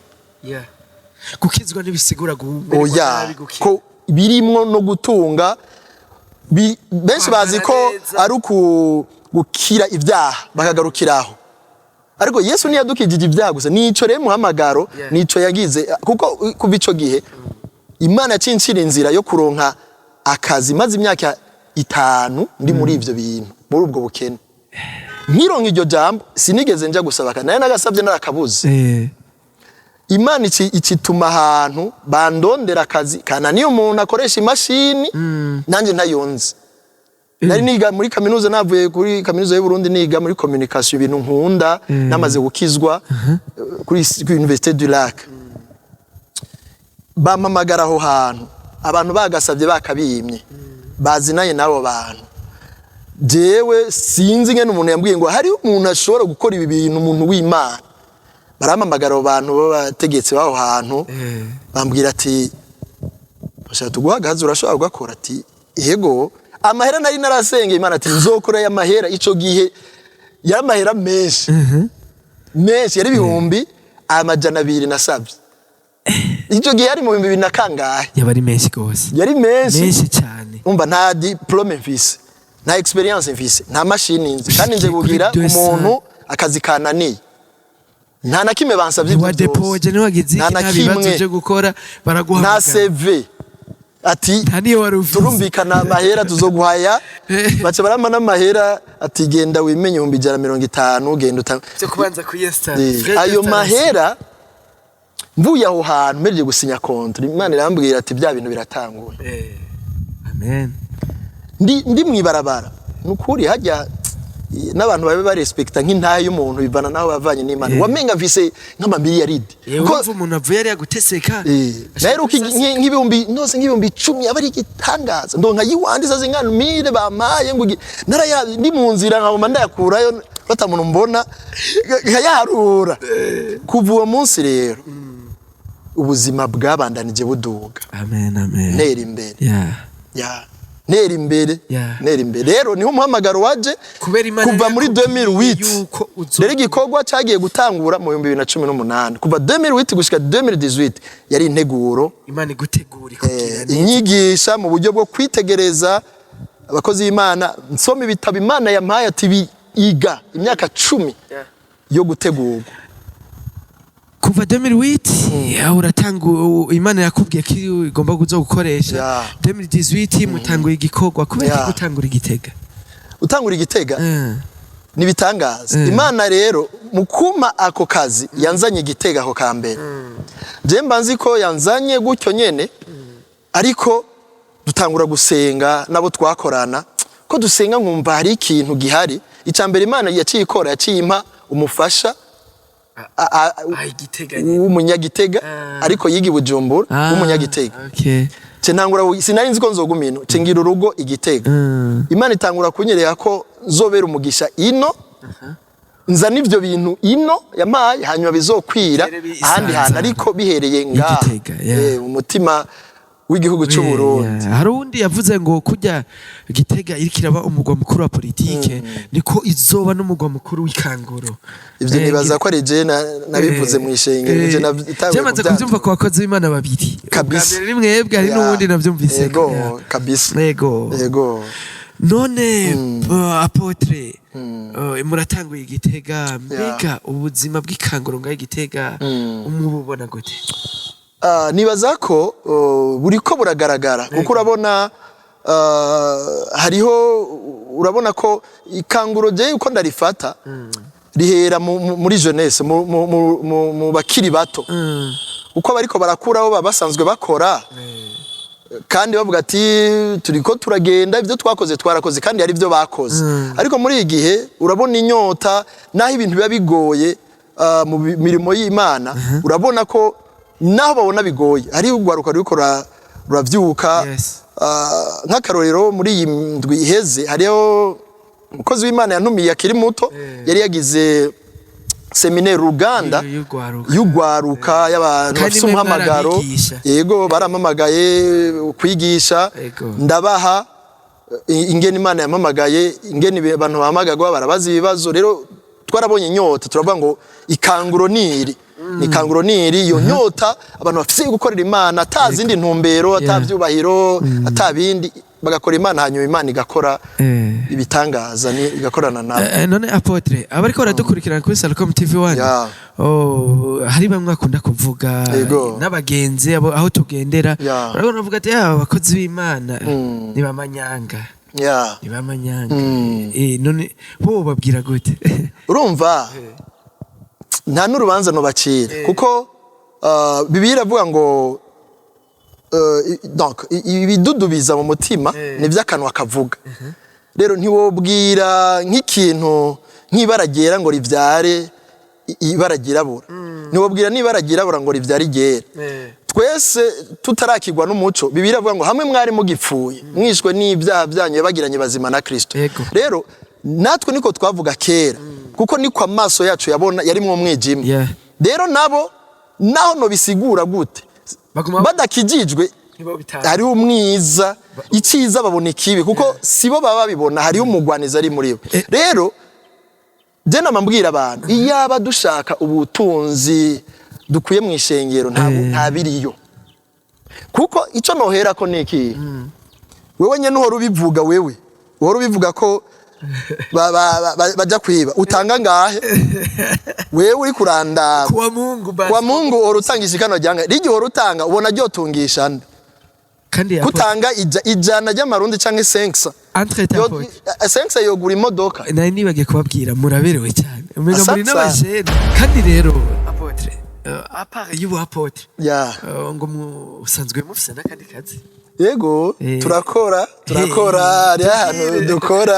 A: Gukizwa ntibisigura kumererwa
B: Oya.
A: nabi, gukira.
B: Ko birimwo no gutunga. Benshi bazi ko
A: Kwambara neza.
B: ari gukira ibyaha bakagarukiraho, ariko Yesu ntiyadukijije ibyaha gusa. Nico rero muhamagaro, nico yagize, kuko kuva ico gihe Imana yacincira inzira yo kuronka akazi. Maze imyaka 5 ndi muri ivyo bintu, muri ubwo bukene, nkironka iryo jambo sinigeze nja gusaba akazi, nayo nagasabye narakabuze. Imana ikituma ahantu bandondera akazi kananiye umuntu akoresha imashini, nanjye ntayonzi. Nari niga muri kaminuza, navuye kuri Kaminuza y'u Burundi, niga muri communication, ibintu nkunda, namaze gukizwa, kuri Université du Lac. Bampamagara aho hantu, abantu bagasabye bakabimye, bazinanye n'abo bantu. Jewe sinzi ngene umuntu yambwiye ngo hari umuntu ashobora gukora ibi bintu, umuntu w'Imana. Barampamagara abo bantu b'abategetsi b'aho hantu, bambwira ati: "Bashaka tuguha agahazi, urashobora kugakora?" Ati: "Yego." Amahera nari narasengeye Imana ati nzokora aya mahera, ico gihe yari amahera menshi menshi, yari 200,000 nasabye ico gihe, yari mu 2000 na kangahe.
A: Yaba ari menshi gose.
B: Yari menshi.
A: Menshi cyane.
B: Umva, nta diplôme mfise, nta expérience mfise, nta mashini nzi, kandi nje
A: Kuri
B: kugira
A: 200.
B: umuntu akazi kananiye, nta na kimwe bansabye ibyo byose.
A: Ntiwadepoje, ntiwagize
B: Nta
A: iki,
B: na
A: nta bibazo
B: kimwe.
A: byo gukora,
B: Nta
A: baraguhamagara.
B: CV, ati
A: Nta niyo wari ufise.
B: "Turumvikana amahera tuzoguhaya." Baca barampa n'amahera, ati: "Genda wimenye 150,000, genda uta."
A: Byo kubanza kuyesitara.
B: Ayo mahera, mvuye aho hantu mpejeje gusinya contrat, Imana irambwira ati: "Bya bintu biratanguye."
A: Amen.
B: Ndi mwibarabara, nukuri hajya n'abantu babe barespekta nk'intahe y'umuntu, bivana naho bavanye n'Imana. Wamenga mfise nk'amamiliyaridi.
A: Urumva umuntu avuye ariya guteseka.
B: Naheruka nk'ibihumbi nose, nk'ibihumbi 10 aba ari igitangaza. Ndonka yiwandi sasa ingana mire bampaye ngo naraya ndi mu nzira, nkaguma ndayakurayo batamuntu mbona, nkayaharura. Kuva uwo munsi rero ubuzima bwabandanije buduga.
A: Amen, amen.
B: Ntera imbere. Ya, ntera imbere. Ntera imbere. Rero niho umuhamagaro waje.
A: Kubera Imana
B: Kuva muri
A: yakubwiye
B: 2008
A: yuko
B: rero igikorwa cyagiye gutangura mu 2018. Kuva 2008 gushika 2018 yari integuro.
A: Imana igutegura, ikubwira neza.
B: Inyigisha mu buryo bwo kwitegereza abakozi b'Imana, nsoma ibitabo Imana yampaye ati: "Iga imyaka 10 yo gutegurwa."
A: Kuva 2008 ya, uratanga, Imana yakubwiye ko igomba kuza gukoresha. 2018 mutanguye igikorwa. Kubera iki gutangura igitega?
B: Utangura igitega nibitangaza. Imana rero mu kuma ako kazi yanzanye igitega ako ka mbere, je mba nzi ko yanzanye gutyo nyene, ariko dutangura gusenga nabo twakorana, ko dusenga nkumva hari ikintu gihari. Icya mbere Imana yaciye ikora, yaciye impa umufasha
A: Ah, igitega nyene.
B: w'umunyagitega, ariko yiga i Bujumbura, w'umunyagitega. Ce ntangura, sinari nzi ko nzoguma ino, ce ngira urugo igitega. Imana itangura kunyereka ko nzobera umugisha ino, nzana ivyo bintu ino yampaye, hanyuma bizokwira
A: Bitere
B: ahandi hantu,
A: bisanzara.
B: ariko bihereye ngaha.
A: Igitega, yeah.
B: Umutima w'igihugu c'u Burundi.
A: Yeah. Hari uwundi yavuze ngo kurya Gitega iriko iraba umugwa mukuru wa politike, niko izoba n'umugwa mukuru w'ikanguro.
B: Ivyo nibaza ko ari je nabivuze mu ishengero, nije natanguye
A: Byamaze
B: kuvyandika.
A: kubyumva ku bakozi b'Imana babiri.
B: Kabisa.
A: Ubwa mbere ni mwebwe, hari n'uwundi navyumvise.
B: Yego, kabisa.
A: Yego.
B: Yego.
A: None apôtre, muratanguye igitega, mbega ubuzima bw'ikanguro ngaho igitega umububona gute?
B: Ah, nibaza ko buriko buragaragara, kuko urabona hariho, urabona ko ikanguro je uko ndarifata rihera muri jeunesse, mu bakiri bato, uko bariko barakura bo baba basanzwe bakora, kandi bavuga ati: "Turiko turagenda, ibyo twakoze twarakoze," kandi hari ibyo bakoze. Ariko muri iki gihe urabona inyota, naho ibintu biba bigoye mu mirimo y'Imana, urabona ko naho babona bigoye hari urwaruka ruriko ruravyuka. Nk'akarorero, muri iyi ndwi iheze hariho umukozi w'Imana yantumiye akiri muto, yari yagize séminaire ruganda
A: y'urwaruka.
B: Y'urwaruka, y'abantu
A: Kandi
B: bafise
A: mwe
B: umuhamagaro.
A: mwarabigisha.
B: Yego, barampamagaye kwigisha. Ndabaha ingene Imana yampamagaye, ingene abantu bahamagarwa, barabaza ibibazo. Rero twarabonye inyota, turavuga ngo ikanguro niri, ni ikanguro niri iyo nyota abantu bafise yo gukorera Imana ata zindi ntumbero, ata vyubahiro, ata bindi, bagakora Imana, hanyuma Imana igakora ibitangaza, igakorana nabo.
A: None apôtre, abariko baradukurikirana kuri Salcom TV 1, oh, hari bamwe bakunda kuvuga n'abagenzi aho tugendera, barabona bavuga ati: "Ah, abakozi b'Imana ni bamanyanga, ni bamanyanga." None bo babwira gute?
B: Urumva, nta n'urubanza nubacira, kuko Bibiliya iravuga ngo donc ibidudubiza mu mutima ni akanwa kavuga. Rero ntiwobwira nk'ikintu nk'ibara ryera ngo rivyare ibara ryirabura, ntiwobwira n'ibara ryirabura ngo rivyare iryera. Twese tutarakirwa n'umuco, Bibiliya iravuga ngo hamwe mwari mugipfuye, mwishwe n'ibyaha byanyu, yabagiranye bazima na Kristo. Rero natwe niko twavuga kera, kuko niko amaso yacu yabona, yarimwo umwijima. Rero nabo naho no bisigura gute,
A: Baguma
B: badakijijwe,
A: nibo bitanga.
B: Hariho umwiza, icyiza babona ikibi, kuko sibo baba babibona, hariho umugwanizi ari muri bo. Rero je nama mbwira abantu, iyaba dushaka ubutunzi dukuye mu ishengero, ntabwo nta biriyo, kuko icyo nohera ko ni iki: wewe nyene uhora ubivuga, wewe uhora ubivuga ko bajya kwiba, utanga ngahe? Wewe uri kurandaba.
A: Kuwa Mungu basi.
B: Kwa Mungu uhora utanga ishikano ryanga rijya, uhora utanga, ubona ryotungisha nde?
A: Kandi
B: Kutanga 100 ry'amarundi canke 500.
A: Entre temps,
B: 500 yogura imodoka.
A: Nari nibagiye kubabwira, muraberewe cyane, umenga muri
B: Asante sana.
A: n'abajene. Kandi rero apôtre, à part y'ubu apôtre, ngo musanzwe mufise n'akandi kazi?
B: Yego. Turakora, turakora. Hariho ahantu dukora.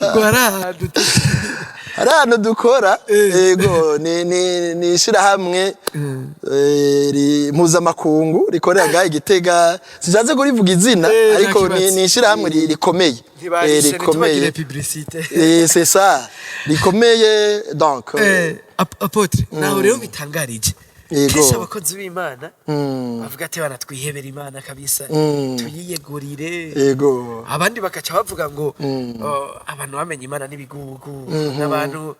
A: Ngo hari ahantu
B: Hari ahantu dukora. Yego, ni ishirahamwe mpuzamakungu rikorera ngaha i Gitega. Sishatse kurivuga izina,
A: Nta
B: ariko ni
A: kibazo.
B: ni ishirahamwe rikomeye.
A: Ntibarishe,
B: rikomeye.
A: ntitubagire publicité.
B: C'est ça, rikomeye donc.
A: Apôtre, naho rero bitangarije. Kenshi abakozi b'Imana bavuga ati: "Bana, twihebera Imana kabisa, tuyiyegurire." Abandi bakaca bavuga ngo: "Oh, abantu bamenye Imana n'ibigugu, n'abantu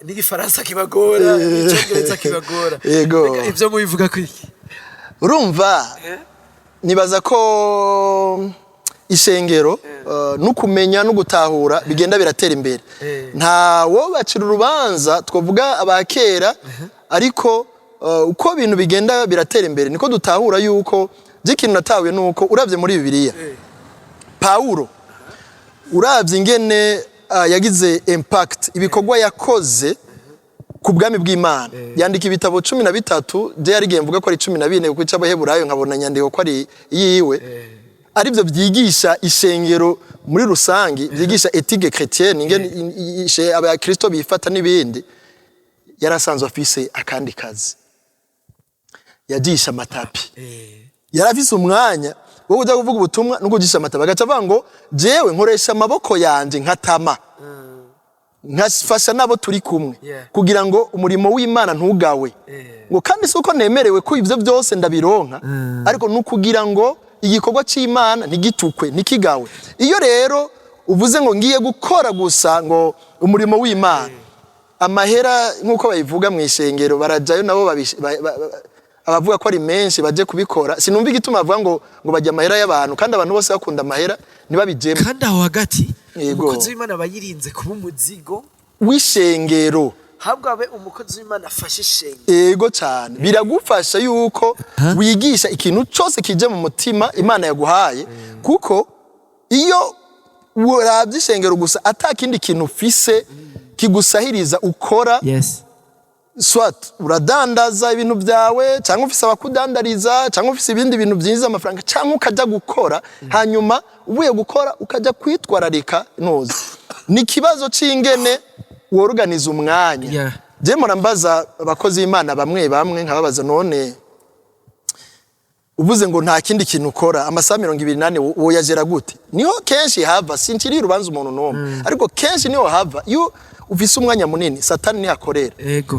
A: n'igifaransa kibagora, n'icyongereza kibagora." Reka, ivyo mubivuga kwiki?
B: Urumva, nibaza ko ishengero no kumenya no gutahura bigenda biratera imbere. Nta wo bacira urubanza, twavuga abakera, ariko uko ibintu bigenda biratera imbere niko dutahura yuko ikintu natahuye nuko uravye muri Bibiliya, Pawulo, uravye ingene yagize impact, ibikorwa yakoze ku bwami bw'Imana, yandika ibitabo 13. Je yarigiye mvuga ko ari 14, kuko ic'Abaheburayo nkabona nyandiko ko ari yiwe, aribyo byigisha ishengero muri rusangi, byigisha éthique chrétienne, ingene abakristo bifata n'ibindi. Yarasanzwe afise akandi kazi, yagisha amatapi. Yari afise umwanya wo kuja kuvuga ubutumwa no kugisha amatapi, agaca avuga ngo: "Jewe nkoresha amaboko yanje nkatama, nkafasha n'abo turi kumwe kugira ngo umurimo w'Imana ntugawe." Ngo kandi si uko nemerewe ko ibyo byose ndabironka, ariko ni ukugira ngo igikorwa cy'Imana ntigitukwe, ntikigawe. Iyo rero uvuze ngo ngiye gukora gusa ngo umurimo w'Imana, amahera nk'uko babivuga mu ishengero, barajyayo nabo abavuga ko ari menshi baje kubikora. Sinumva igituma bavuga ngo bajya amahera y'abantu, kandi abantu bose bakunda amahera, ntibabijemo.
A: Kandi aho hagati, umukozi w'Imana aba yirinze kuba umuzigo
B: w'ishengero.
A: Ahubwo abe umukozi w'Imana afashe ishengero.
B: Ego cyane, biragufasha yuko wigisha ikintu cyose kije mu mutima Imana yaguhaye, kuko iyo urabye ishengero gusa ata kindi kintu ufise kigusahiriza ukora, soit uradandaza ibintu byawe, cyangwa ufise abakudandariza, cyangwa ufise ibindi bintu byinjiza amafaranga, cyangwa ukajya gukora, hanyuma uvuye gukora ukajya kwitwararika ntuzi. Ni ikibazo c'ingene worganiza umwanya. Je mpora mbaza abakozi b'Imana bamwe bamwe, nkababaza: "None uvuze ngo nta kindi kintu ukora, amasaha 24 woyagera gute?" Niho kenshi hava, sinciriye urubanza umuntu n'umwe, ariko kenshi niho hava. Iyo ufise umwanya munini, Satani niho akorera.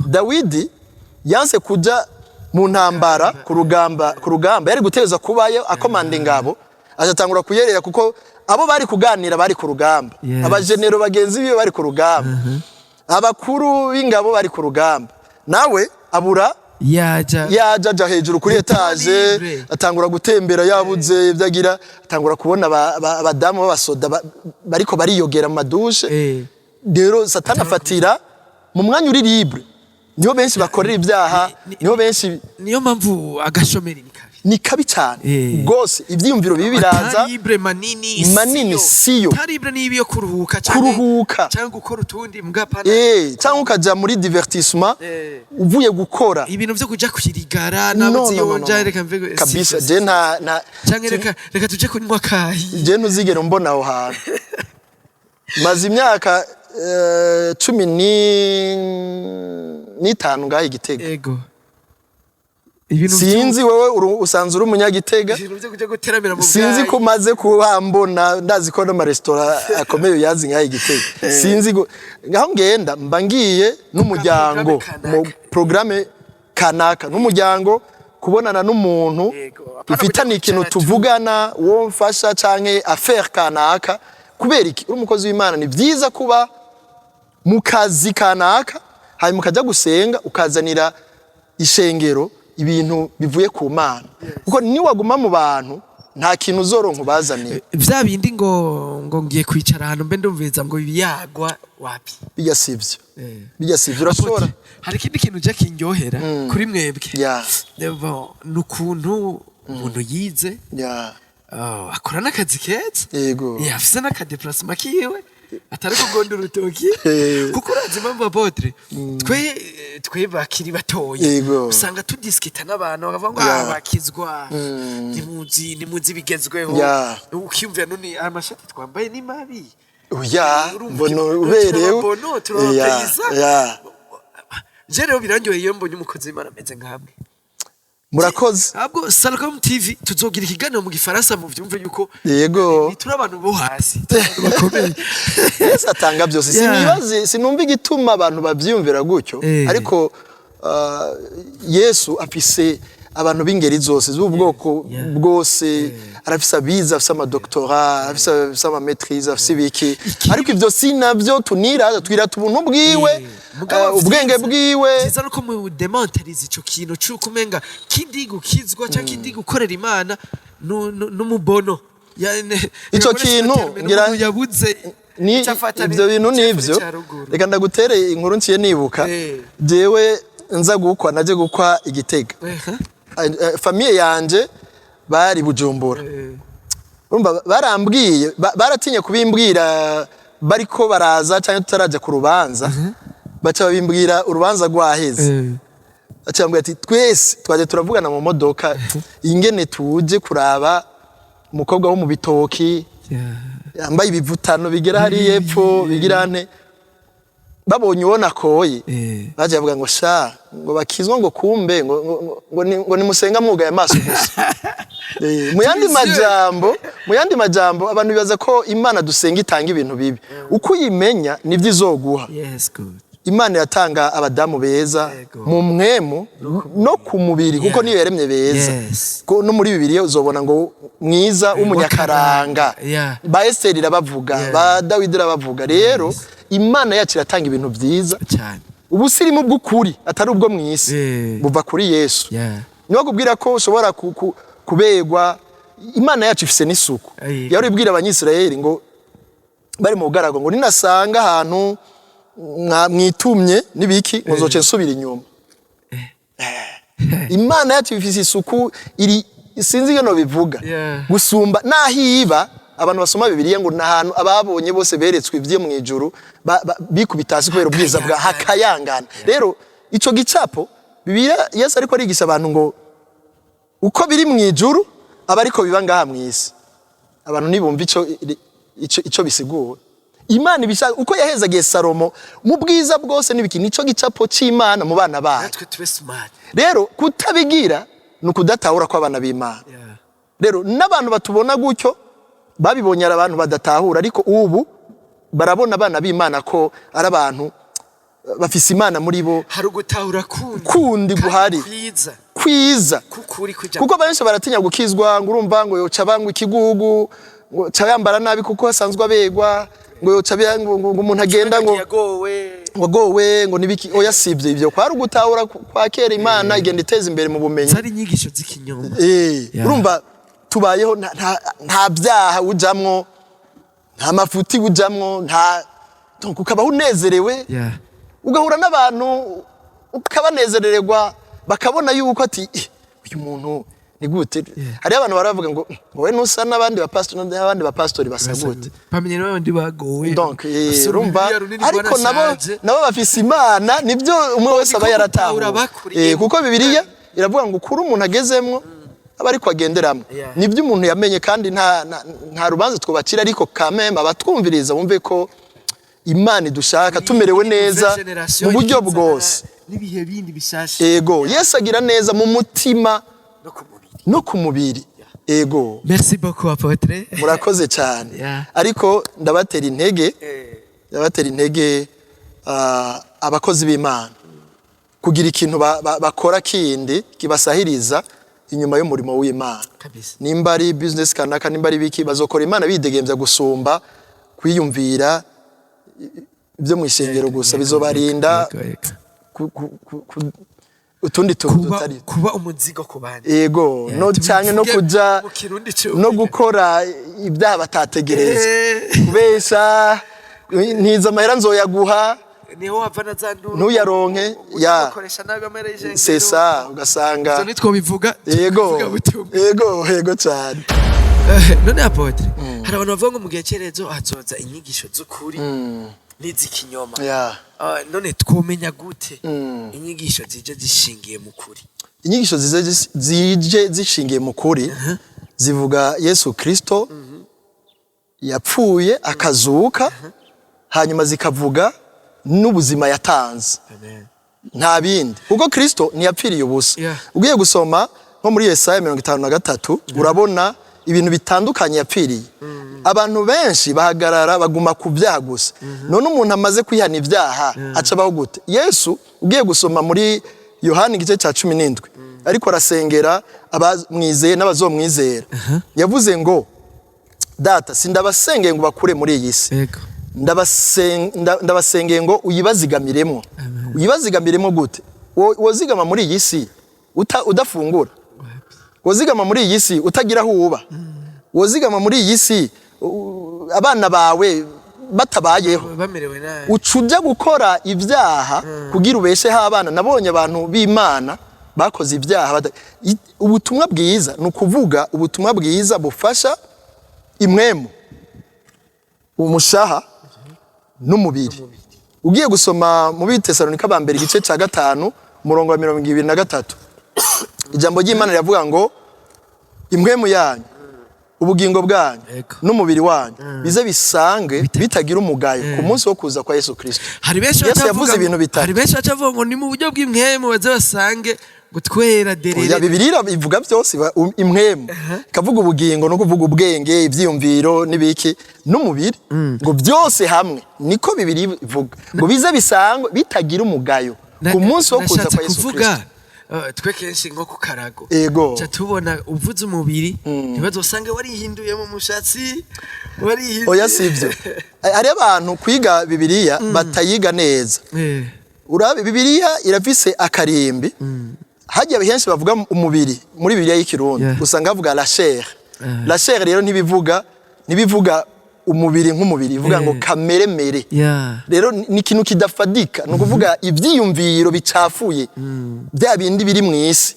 B: Dawidi yanse kuja mu ntambara ku rugamba, yari gutegerezwa kubayo akomanda ingabo, agatangura kuyerera, kuko abo bari kuganira bari ku rugamba. Abajenero bagenzi biwe bari ku rugamba, abakuru b'ingabo bari ku rugamba, nawe abura
A: yaja.
B: Yaja aja hejuru kuri étage,
A: libre.
B: Atangura gutembera, yabuze ibyo agira, atangura kubona abadamu b'abasoda bariko bariyogera mu madushe. Rero Satani afatira mu mwanya uri libre, niho benshi bakorera ibyaha, niho benshi.
A: Niyo mpamvu agashomeri ni kabi.
B: Ni kabi cyane rwose, ibyiyumviro bibi biraza.
A: Atari libre manini.
B: Manini siyo.
A: Atari libre niba iyo kuruhuka canke
B: Kuruhuka.
A: cyangwa gukora utundi mbwa pana.
B: Cyangwa ukaja muri divertissement uvuye gukora.
A: Ibintu vyo kuja kwirigara
B: No,
A: nabo
B: no, no, no,
A: ziyonja,
B: no.
A: reka mve
B: Kabisa, je nta
A: canke reka tuje kunywa kayi.
B: Je ntuzigera umbona aho hantu. Maze imyaka 15 ngaho i Gitega.
A: Ibintu
B: Sinzi wewe, usanzwe uri umunyagitega.
A: Ibintu byo kuja guteramira mu
B: Sinzi ko umaze kuhambona, ndazi ko n'amaresitora akomeye uyazi ngaho i Gitega. Sinzi ngaho ngenda mba ngiye n'umuryango
A: Programme
B: mu
A: kanaka.
B: programme kanaka n'umuryango, kubonana n'umuntu
A: Apana
B: dufitanye
A: kuja
B: ikintu
A: kwicara tu.
B: tuvugana, uwo mfasha canke affaire kanaka. Kubera iki? Uri umukozi w'Imana, ni byiza kuba mu kazi kanaka, hanyuma ukajya gusenga, ukazanira ishengero ibintu bivuye ku Mana, kuko niwaguma mu bantu nta kintu uzoronka ubazaniye.
A: Vya bindi ngo ngiye kwicara ahantu mbe ndumviriza ngo ibiyagwa, wapi.
B: Bijya sivyo, bijya sivyo, urashobora.
A: Apôtre, hari ikindi kintu je kindyohera kuri mwebwe. Bon, ni ukuntu umuntu yize, akora n'akazi keza, afise n'aka déplacement kiwe, atari kugonda urutoki. Kuko urazi impamvu, apôtre, twe bakiri batoya usanga tudiskita n'abantu bakavuga ngo ah, bakizwa ntimuzi bigezweho. Ukiyumvira none amashati twambaye ni mabi?
B: Oya.
A: Urumva
B: Mbona uberewe.
A: Turababono, turabapeyisa. Je rero birandyoheye iyo mbonye umukozi w'Imana ameze nkamwe.
B: Murakoze.
A: Ahubwo Salcom TV tuzogira ikiganiro mu Gifaransa, mu vyumve yuko turi abantu bo hasi, turi abantu bakomeye.
B: Yesu atanga byose. Sinibaze, sinumva igituma abantu babyiyumvira gutyo. Ariko Yesu afise abantu b'ingeri zose, z'ubwoko bwose. Arafise abize, afise amadoktora, afise ama maîtrise, afise ibiki. Ariko ivyo si navyo tunira, twirata ubuntu bwiwe,
A: Mugabo
B: ubwenge bwiwe.
A: Vyiza nuko mu demontariza ico kintu c'uko umenga kindi gukizwa canke kindi gukorera Imana n'umubono.
B: Ico kintu
A: umuntu yabuze
B: ni
A: ico afata
B: ibyo bintu
A: icafata
B: nivyo.
A: ca ruguru.
B: Reka ndagutere inkuru nciye nibuka. Jewe nza gukwa, naje gukwa i Gitega. Famille yanje bari Bujumbura. Urumva barambwiye, baratinye kubimbwira bariko baraza cyangwa tutaraja ku rubanza, baca babimbwira urubanza rwaheze. Baca bambwira ati twese twaje turavugana mu modoka ingene tuje kuraba umukobwa wo mu bitoki yambaye ibivutano bigera hariya epfo, bigira nte. Babonye uwo nakoye, baje bavuga ngo sha, ngo bakizwa, ngo kumbe ngo nimusenga mwugaye amaso gusa. Mu yandi majambo abantu bibaza ko Imana dusenga itanga ibintu bibi. Uko uyimenya nibyo izoguha.
A: Yes, good.
B: Imana iratanga abadamu beza mu mwemu no ku mubiri, kuko niyo yaremye beza. Ko no muri Bibiliya uzobona ngo mwiza w'umunyakaranga. Ba Esiteri irabavuga, ba Dawidi irabavuga. Rero Imana yacu iratanga ibintu byiza,
A: Cyane.
B: ubusirimu bw'ukuri, atari ubwo mu isi, buva kuri Yesu. Niyo kubwira ko ushobora kubegwa. Imana yacu ifise n'isuku. Yari ibwira Abanyisirayeli ngo bari mu bugaragu ngo ninasanga ahantu mwitumye n'ibiki, ngo nzoce nsubira inyuma. Imana yacu ifise isuku iri, sinzi ingene bivuga, gusumba naho iba. Abantu basoma Bibiliya ngo n'ahantu ababonye bose beretswe ivyo mu ijuru bikubita hasi kubera ubwiza bwa hakayangana. Rero ico gicapo Bibiliya, Yesu ariko arigisha abantu ngo uko biri mu ijuru aba ariko biba ngaha mu isi. Abantu ntibumva ico bisigura. Imana ibishaka uko yahezagiye Salomo mu bwiza bwose n'ibiki, nico gicapo c'Imana mu bana bayo.
A: Natwe tube smart.
B: Rero kutabigira ni ukudatahura kw'abana b'Imana. Rero n'abantu batubona gutyo babibonye ari abantu badatahura, ariko ubu barabona abana b'Imana ko ari abantu bafise Imana muri bo.
A: Hari ugutahura kundi
B: Kundi
A: kandi
B: guhari.
A: kwiza.
B: Kwiza.
A: Kukuri kuja.
B: Kuko benshi baratinya gukizwa, ngo urumva ngo yoca bangwa ikigugu, ngo ca yambara nabi kuko asanzwe abegwa, ngo yoca ngo umuntu agenda ngo
A: yagowe.
B: Ngo agowe, ngo nibiki. Oya, sivyo, ivyo kwari ugutahura kwa kera. Imana igenda iteza imbere mu bumenyi.
A: Zari inyigisho z'ikinyoma.
B: Urumva tubayeho nta byaha ujamwo, nta mafuti ujamwo, nta, donc ukabaho unezerewe, ugahura n'abantu ukabanezerererwa, bakabona yuko ati: "Eh, uyu muntu ni gute?" Hariho abantu baravuga ngo wowe ntusa n'abandi bapasitori, n'abandi bapasitori basa gute?
A: Bamenye n'abandi bagowe.
B: Donc
A: Basoma
B: urumva
A: Bibiliya runini
B: ariko nabo
A: rwanashaje.
B: nabo bafise Imana, nibyo, umwe wese aba
A: Niko
B: yaratahuye.
A: gutahura bakuriye.
B: Kuko Bibiliya iravuga ngo ukuri umuntu agezemwo. aba ariko agenderamo. Nibyo umuntu yamenye, kandi nta rubanza twubakira, ariko kameme abatwumviriza bumve ko Imana idushaka tumerewe neza mu buryo bwose.
A: N'ibihe bindi bishasha.
B: Ego, Yesu agira neza mu mutima
A: no ku mubiri.
B: No ku mubiri, ego.
A: Merci beaucoup, apôtre.
B: Murakoze cyane. Ariko ndabatera intege, ndabatera intege abakozi b'Imana kugira ikintu bakora kindi kibasahiriza inyuma y'umurimo w'Imana. Nimba ari business kanaka, nimba ari biki, bazokora Imana bidegembya gusumba kwiyumvira ibyo mu ishengero gusa. Bizobarinda utundi tuntu
A: kuba
B: tutari
A: kuba umuzigo ku bandi.
B: Ego, no
A: tubivuge
B: cyane no kuja
A: mu Kirundi
B: no
A: cyumvikana.
B: gukora ibyaha batategereza, kubesha, ntiza amahera nzoyaguha.
A: Niho wava na za nduru.
B: Ntuyaronke ya.
A: Ukoresha nabi amahera y'ishengero.
B: C'est ça, ugasanga
A: Ivyo ntitwobivuga.
B: Yego.
A: Tubivuga butumwa.
B: Yego cyane.
A: None apôtre, hari abantu bavuga ngo mu gihe cyerezo hazoza inyigisho z'ukuri n'iz'ikinyoma. None twomenya gute inyigisho zije zishingiye mu kuri?
B: Inyigisho zije zishingiye mu kuri zivuga Yesu Kristo yapfuye akazuka, hanyuma zikavuga n'ubuzima yatanze.
A: Amen.
B: Nta bindi, kuko Kristo ntiyapfiriye ubusa. Ugiye gusoma nko muri Yesaya 53, urabona ibintu bitandukanye yapfiriye. Abantu benshi bahagarara baguma ku byaha gusa. None umuntu amaze kwihana ibyaha aca abaho gute? Yesu, ugiye gusoma muri Yohani igice cya 17, ariko arasengera abamwizeye n'abazomwizera, yavuze ngo: "Data, sindabasengeye ngo bakure muri iyi si, ndabasengeye ngo uyibazigamiremo." Uyibazigamiremo gute? Wozigama muri iyi si udafungura? Wozigama muri iyi si utagira aho uba? Wozigama muri iyi si abana bawe batabayeho?
A: Bamerewe nabi.
B: Uca ujya gukora ibyaha kugira ubesheho abana. Nabonye abantu b'Imana bakoze ibyaha. Ubutumwa bwiza ni ukuvuga ubutumwa bwiza bufasha imwemu, umushaha n'umubiri. Ugiye gusoma mu Bitesalonika ba mbere igice cya 5, umurongo wa 23, ijambo ry'Imana riravuga ngo impwemu yanyu, ubugingo bwanyu n'umubiri wanyu bize bisange bitagira umugayo ku munsi wo kuza kwa Yesu Kristo.
A: Hari benshi
B: Yesu
A: bacavuga
B: yavuze ibintu bitatu.
A: Hari benshi bacavuga ngo ni mu buryo bw'impwemu, baze basange ngo twera
B: Oya,
A: derere.
B: Bibiliya ivuga byose, iba impwemu, ikavuga ubugingo, no kuvuga ubwenge, ivyiyumviro n'ibiki, n'umubiri, ngo byose hamwe. Niko Bibiliya ivuga ngo bize bisangwe bitagira umugayo ku munsi wo kuza
A: Nashatse
B: kwa Yesu
A: kuvuga,
B: Kristo.
A: Twe kenshi nko ku karago ca tubona uvuze umubiri, ntibazosange warihinduye mu mushatsi, warihinduye.
B: Oya, sivyo. Hari abantu kwiga Bibiliya batayiga neza. Urabe, Bibiliya irafise akarimbi. Hajya henshi bavuga umubiri muri Bibiliya y'Ikirundi, usanga bavuga la chair. La chair rero ntibivuga umubiri nk'umubiri, ivuga ngo kamere mere. Rero ni ikintu kidafadika, ni ukuvuga ivyiyumviro bicafuye, bya bindi biri mu isi,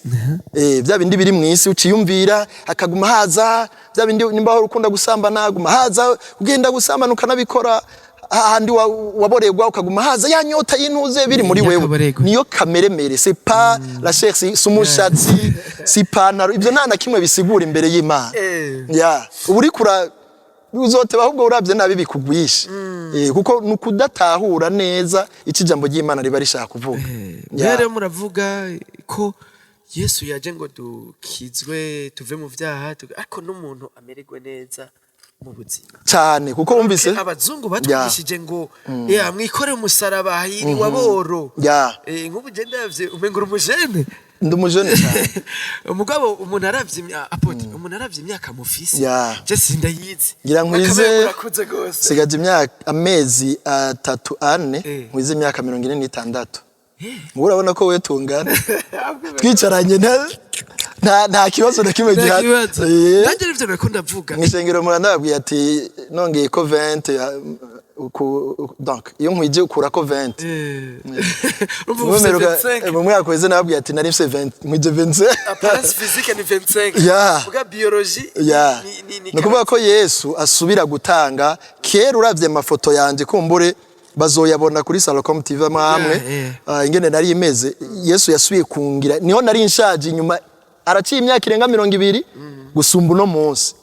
B: bya bindi biri mu isi uciyumvira hakaguma haza bya bindi. Nimba wahora ukunda gusambana, haguma haza ugenda gusambana ukanabikora. Hahandi waborerwa, ukaguma haza ya nyota y'intuze biri muri wewe.
A: Y'akaborerwa.
B: Niyo kamere mere, c'est pas la chair, si umushatsi, si ipantaro. Ibyo nta na kimwe bisigura imbere y'Imana. Ya, ubu uriko uzoteba, ahubwo uravye nabi bikugwisha. Kuko ni ukudatahura neza icyo ijambo ry'Imana riba rishaka kuvuga. Ya.
A: Rero muravuga ko Yesu yaje ngo dukizwe tuve mu vyaha, ariko n'umuntu amererwe neza mu buzima.
B: Cyane, kuko wumvise
A: Abazungu batwigishije ngo ya mwikore umusaraba, hahiriwe aboro. Nk'ubu je ndavye umenga uri umujene.
B: Ndi umujene cyane.
A: Umugabo, umuntu aravye apôtre, umuntu aravye imyaka mufise, je sindayizi.
B: Ngira nkwize
A: Akabera murakuze gose.
B: Sigaje imyaka, amezi 3, 4, nkwize imyaka 46. Mubu urabona ko we tungana twicaranye, nta kibazo na kimwe
A: Nta
B: gihari.
A: kibazo. Nanjye nivyo nariko ndavuga.
B: Mw'ishengero murandababwiye ati nongeye ko 20 donc iyo nkwije ukurako 20.
A: Urumva ufise 25.
B: Mu mwaka weze nababwiye ati nari mfise 20, nkwije 25.
A: Apparence physique ni 25. Vuga biologie ni
B: Ni ukuvuga ko Yesu asubira gutanga kera. Uravye amafoto yanje, kumbure bazoyabona kuri Salocom TV amwe, ingene nari imeze, Yesu yasubiye kungira, niho nari nshaje inyuma. Araciye imyaka irenga 20 gusumba uno munsi,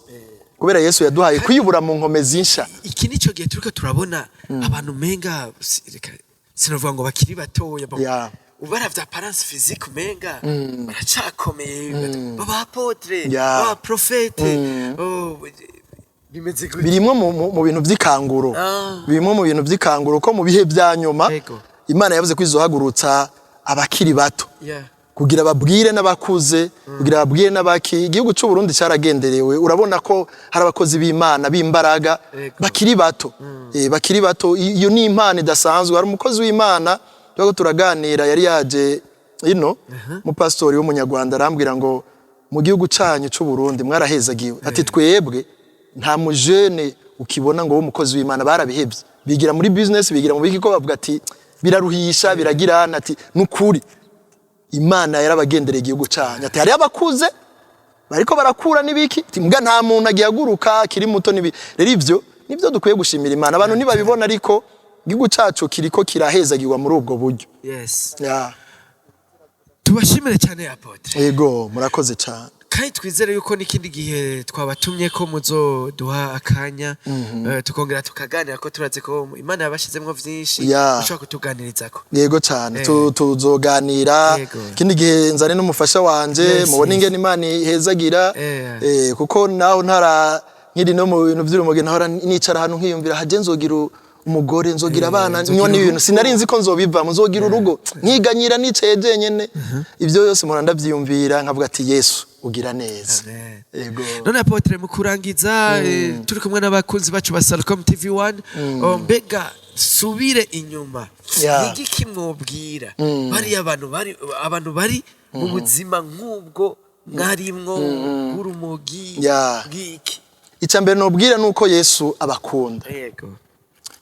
B: kubera Yesu yaduhaye kwiyubura mu nkomezi nsha.
A: Iki nico gihe turiko turabona abantu menga reka sinovuga ngo bakiri batoya, ubaravye apparence physique umenga baracakomeye, baba apôtre, baba prophète. Oh, bimeze gute?
B: Birimwo mu bintu vy'ikanguro. Birimwo mu bintu vy'ikanguro ko mu bihe vya nyuma Imana yavuze ko izohagurutsa abakiri bato kugira babwire n'abakuze, kugira babwire n'abaki. Igihugu cy'u Burundi cyaragenderewe, urabona ko hari abakozi b'Imana b'imbaraga bakiri bato, bakiri bato. Iyo ni impano idasanzwe. Hari umukozi w'Imana turiko turaganira, yari yaje ino, umupasitori w'Umunyarwanda, arambwira ngo mu gihugu canyu cy'u Burundi mwarahezagiwe. Ati twebwe nta mujene ukibona ngo w'umukozi w'Imana, barabihevye, bigira muri business, bigira mu biki, ko bavuga ati biraruhisha, biragirana. Ati nukuri Imana yarabagendereye igihugu canyu. Ati hariyo abakuze bariko barakura n'ibiki. Ati mbwa nta muntu agihaguruka akiri muto n'ibi. Rero ivyo nivyo dukwiye gushimira Imana. Abantu ntibabibona, ariko igihugu cacu kiriko kirahezagirwa muri ubwo buryo. Yeah.
A: Tubashimire cyane, apôtre.
B: Yego, murakoze cyane.
A: Kandi twizere yuko n'ikindi gihe twabatumye ko muzoduha akanya, tukongera tukaganira, ko turazi ko Imana yabashizemwo vyinshi mushobora kutuganirizako.
B: Yego cyane. Tuzoganira ikindi gihe, nzane n'umufasha wanje, mubone ingene Imana ihezagira. Kuko naho ntara nkiri no mu bintu vy'urumogi, nahora nicara ahantu nkiyumvira haje nzogira umugore, nzogira abana,
A: nzogira
B: nywa n'ibintu
A: urugo.
B: Sinari nzi ko nzobivamo, nzogira urugo, nkiganyira nicaye jenyene. Ivyo byose mpora ndavyiyumvira, nkavuga ati Yesu ugira neza.
A: Amen.
B: Yego.
A: None apôtre, mu kurangiza, turi kumwe n'abakunzi bacu ba Salcom TV 1. Oh, mbega subire inyuma, nigiki mwobwira bariya abantu bari, abantu bari mu buzima nk'ubwo mwarimwo bw'urumogi, bw'iki?
B: Icya mbere nobwira nuko Yesu abakunda.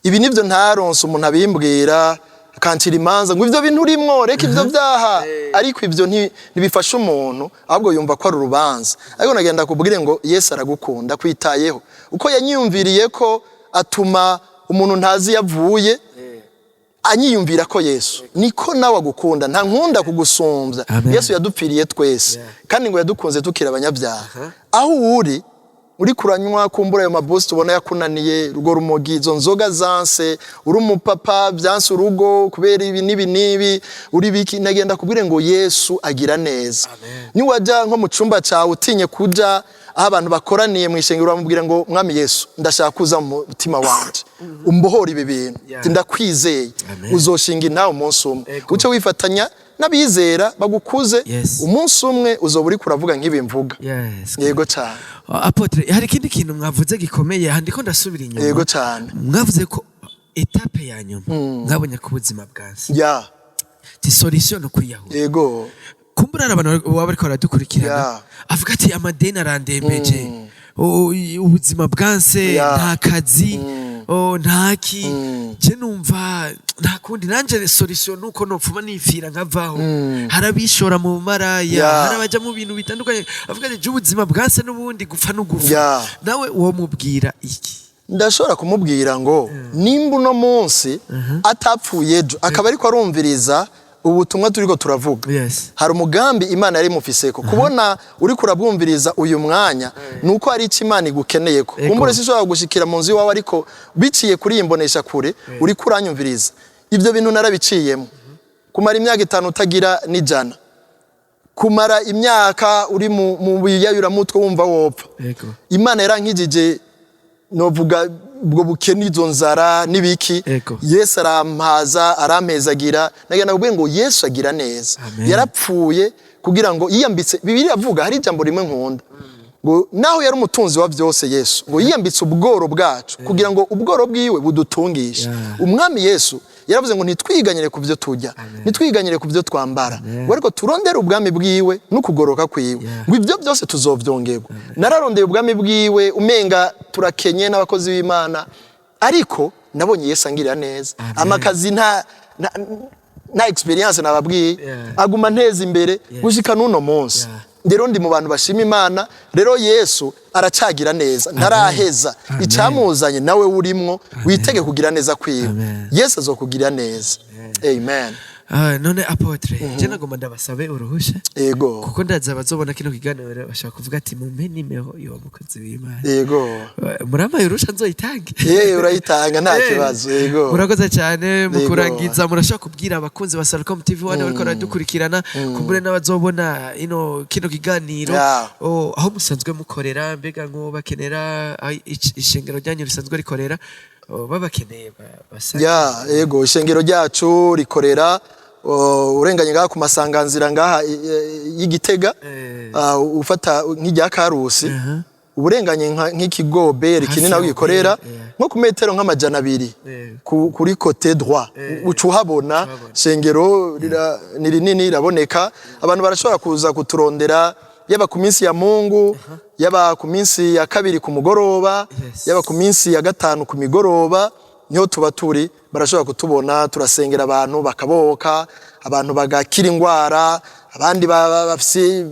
B: Ibi nivyo ntaronse umuntu abimbwira akancira imanza ngo ivyo bintu urimwo, reka ivyo byaha. Ariko ivyo ntibifasha umuntu, ahubwo yumva ko ari urubanza. Ariko nagenda kubwire ngo Yesu aragukunda, kwitayeho. Uko yanyiyumviriye ko atuma umuntu ntazi yavuye anyiyumvira ko Yesu, niko nawe agukunda. Nta nkunda kugusumbya.
A: Amen.
B: Yesu yadupfiriye twese, kandi ngo yadukunze tukiri abanyabyaha. Aho uri kuranywa kumbura ayo mabosi tubona yakunaniye, urwo rumogi, izo nzoga zanse, uri umupapa byanse urugo kubera ibi n'ibi n'ibi, uri biki, nagenda kubwire ngo Yesu agira neza.
A: Amen.
B: Niwajya nko mu cyumba cyawe utinye kuja aho abantu bakoraniye mu ishengero, uramubwira ngo mwami Yesu, ndashaka kuza mu mutima wanje, umbohore ibi bintu. Ati, ndakwizeye.
A: Amen.
B: Uzoshinga intahe umunsi umwe, uce wifatanya n'abizera bagukuze. Umunsi umwe uzoba uriko uravuga nk'ibi mvuga. Yego cyane.
A: Apôtre, hari ikindi kintu mwavuze gikomeye aha, ndiko ndasubira inyuma.
B: Yego cyane.
A: Mwavuze ko étape ya nyuma mwabonye ko ubuzima bwanse, ti solution ni ukwiyahura. Kumbura hari abantu baba bariko baradukurikirana, avuga ati amadeni arandembeje, ubuzima bwanse, nta kazi, ntaki, je numva nta kundi, nanje solution nuko nopfuma nifira nkavaho. Hari abishora mu maraya, hari abaja mu bintu bitandukanye, avuga ati je ubuzima bwanse, n'ubundi gupfa no gupfa. Nawe uwo mubwira iki?
B: Ndashobora kumubwira ngo nimba uno munsi atapfuye, ejo akaba ariko arumviriza ubutumwa turiko turavuga, hari umugambi Imana yari imufiseko. Kubona uriko urabwumviriza uyu mwanya, ni uko hari icyo Imana igukeneyeko. Kumbure sinshobora gushikira mu nzu iwawe, ariko biciye kuri iyi mbonesha kure uriko uranyumviriza. Ibyo bintu narabiciyemo, kumara imyaka 5 utagira n'ijana, kumara imyaka uri mu biyayuramutwe wumva wopfa. Imana yarankijije, novuga ubwo bukene, izo nzara n'ibiki. Yesu arampaza, arampezagira. Nagenda kubwira ngo Yesu agira neza.
A: Amen.
B: Yarapfuye kugira ngo yiyambitse. Bibiliya avuga, hari ijambo rimwe nkunda, ngo naho yari umutunzi wa byose, Yesu ngo yiyambitse ubworo bwacu kugira ngo ubworo bwiwe budutungishe. Umwami Yesu yaravuze ngo ntitwiganyire ku byo turya, ntitwiganyire ku byo twambara, ngo ariko turondere ubwami bwiwe n'ukugoroka kwiwe, ngo ibyo byose tuzovyongerwa. Nararondeye ubwami bwiwe, umenga turakenye n'abakozi b'Imana, ariko nabonye Yesu angirira neza. Amakazi nta experience nababwiye, aguma nteza imbere gushika n'uno munsi. Rero ndi mu bantu bashima Imana. Rero Yesu aracagira neza, ntaraheza.
A: Amen.
B: Icamuzanye nawe urimwo, witege kugira neza kwiwe.
A: Amen.
B: Yesu azokugirira neza. Amen.
A: Ah, none apôtre, je nagomba ndabasabe uruhusha, kuko ndaza abazobona kino kiganiro bashaka kuvuga ati: "Mumpe nimero y'uwo mukozi w'Imana." Murampaye uruhusha nzoyitange?
B: Yewe, urayitanga, nta kibazo, yego.
A: Murakoze cyane. Mu kurangiza, murashobora kubwira abakunzi ba Salcom TV 1 bariko baradukurikirana, kumbure n'abazobona kino kiganiro, aho musanzwe mukorera, mbega ngo bakenera aho ishengero ryanyu risanzwe rikorera, babakeneye basa?
B: Ya, yego, ishengero ryacu rikorera urenganye ngaha ku masanganzira ngaha y'Igitega, ufata nk'irya Karusi, uburenganye nk'ikigo BR kinini aho
A: ya
B: gikorera,
A: BR, yeah.
B: nko ku metero nk'200 kuri côté droit uca uhabona.
A: Uhabona.
B: Shengero ni rinini, riraboneka. Abantu barashobora kuza kuturondera, yaba ku minsi ya Mungu, yaba ku minsi ya kabiri ku mugoroba, yaba ku minsi ya gatanu ku migoroba, niho tuba turi. Barashobora kutubona, turasengera abantu bakabohoka, abantu bagakira ingwara, abandi bafise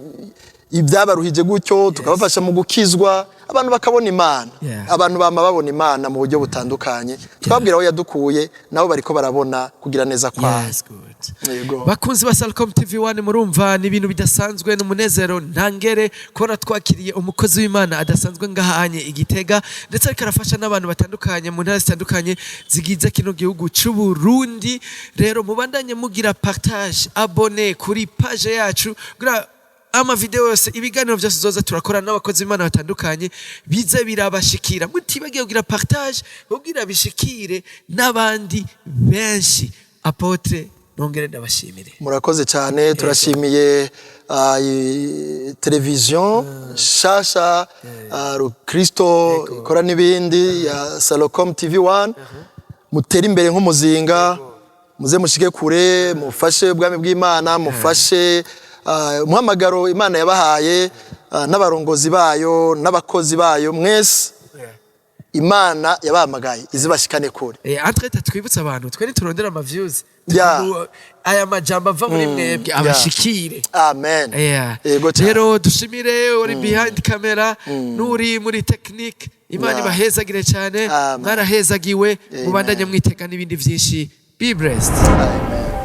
B: ibyabaruhije gutyo tukabafasha mu gukizwa, abantu bakabona Imana. Abantu bama babona Imana mu buryo butandukanye, twabwira aho yadukuye, nabo bariko barabona kugira neza kwayo.
A: Yes, good.
B: Yego.
A: Bakunzi ba Salcom TV 1, murumva ni ibintu bidasanzwe, n'umunezero ntangere kubona twakiriye umukozi w'Imana adasanzwe ngahanye Igitega, ndetse ariko arafasha n'abantu batandukanye mu ntara zitandukanye zigize kino gihugu c'u Burundi. Rero mubandanye mugira partage, abonner kuri page yacu, kugira ama video yose, ibiganiro byose zoza turakora n'abakozi b'Imana batandukanye bize birabashikira. Mutibagiye kugira partage kugira bishikire n'abandi benshi. Apôtre, nongere ndabashimire.
B: Murakoze cyane. Turashimiye televiziyo shasha Rukristo ikora n'ibindi ya Salocom TV 1. Mutere imbere nk'umuzinga, muze mushike kure, mufashe ubwami bw'Imana, mufashe umuhamagaro Imana yabahaye, n'abarongozi bayo n'abakozi bayo mwese Imana yabahamagaye, izibashikane kure.
A: Entre twibutsa abantu, twe niturondera ama views. Aya majambo ava muri mwebwe abashikire.
B: Amen. Yego cyane.
A: Rero dushimire uri behind camera n'uri muri technique. Imana ibahezagire cyane.
B: Amen.
A: Mwarahezagiwe.
B: Amen.
A: Mubandanye mwitega n'ibindi byinshi. Be blessed.
B: Amen.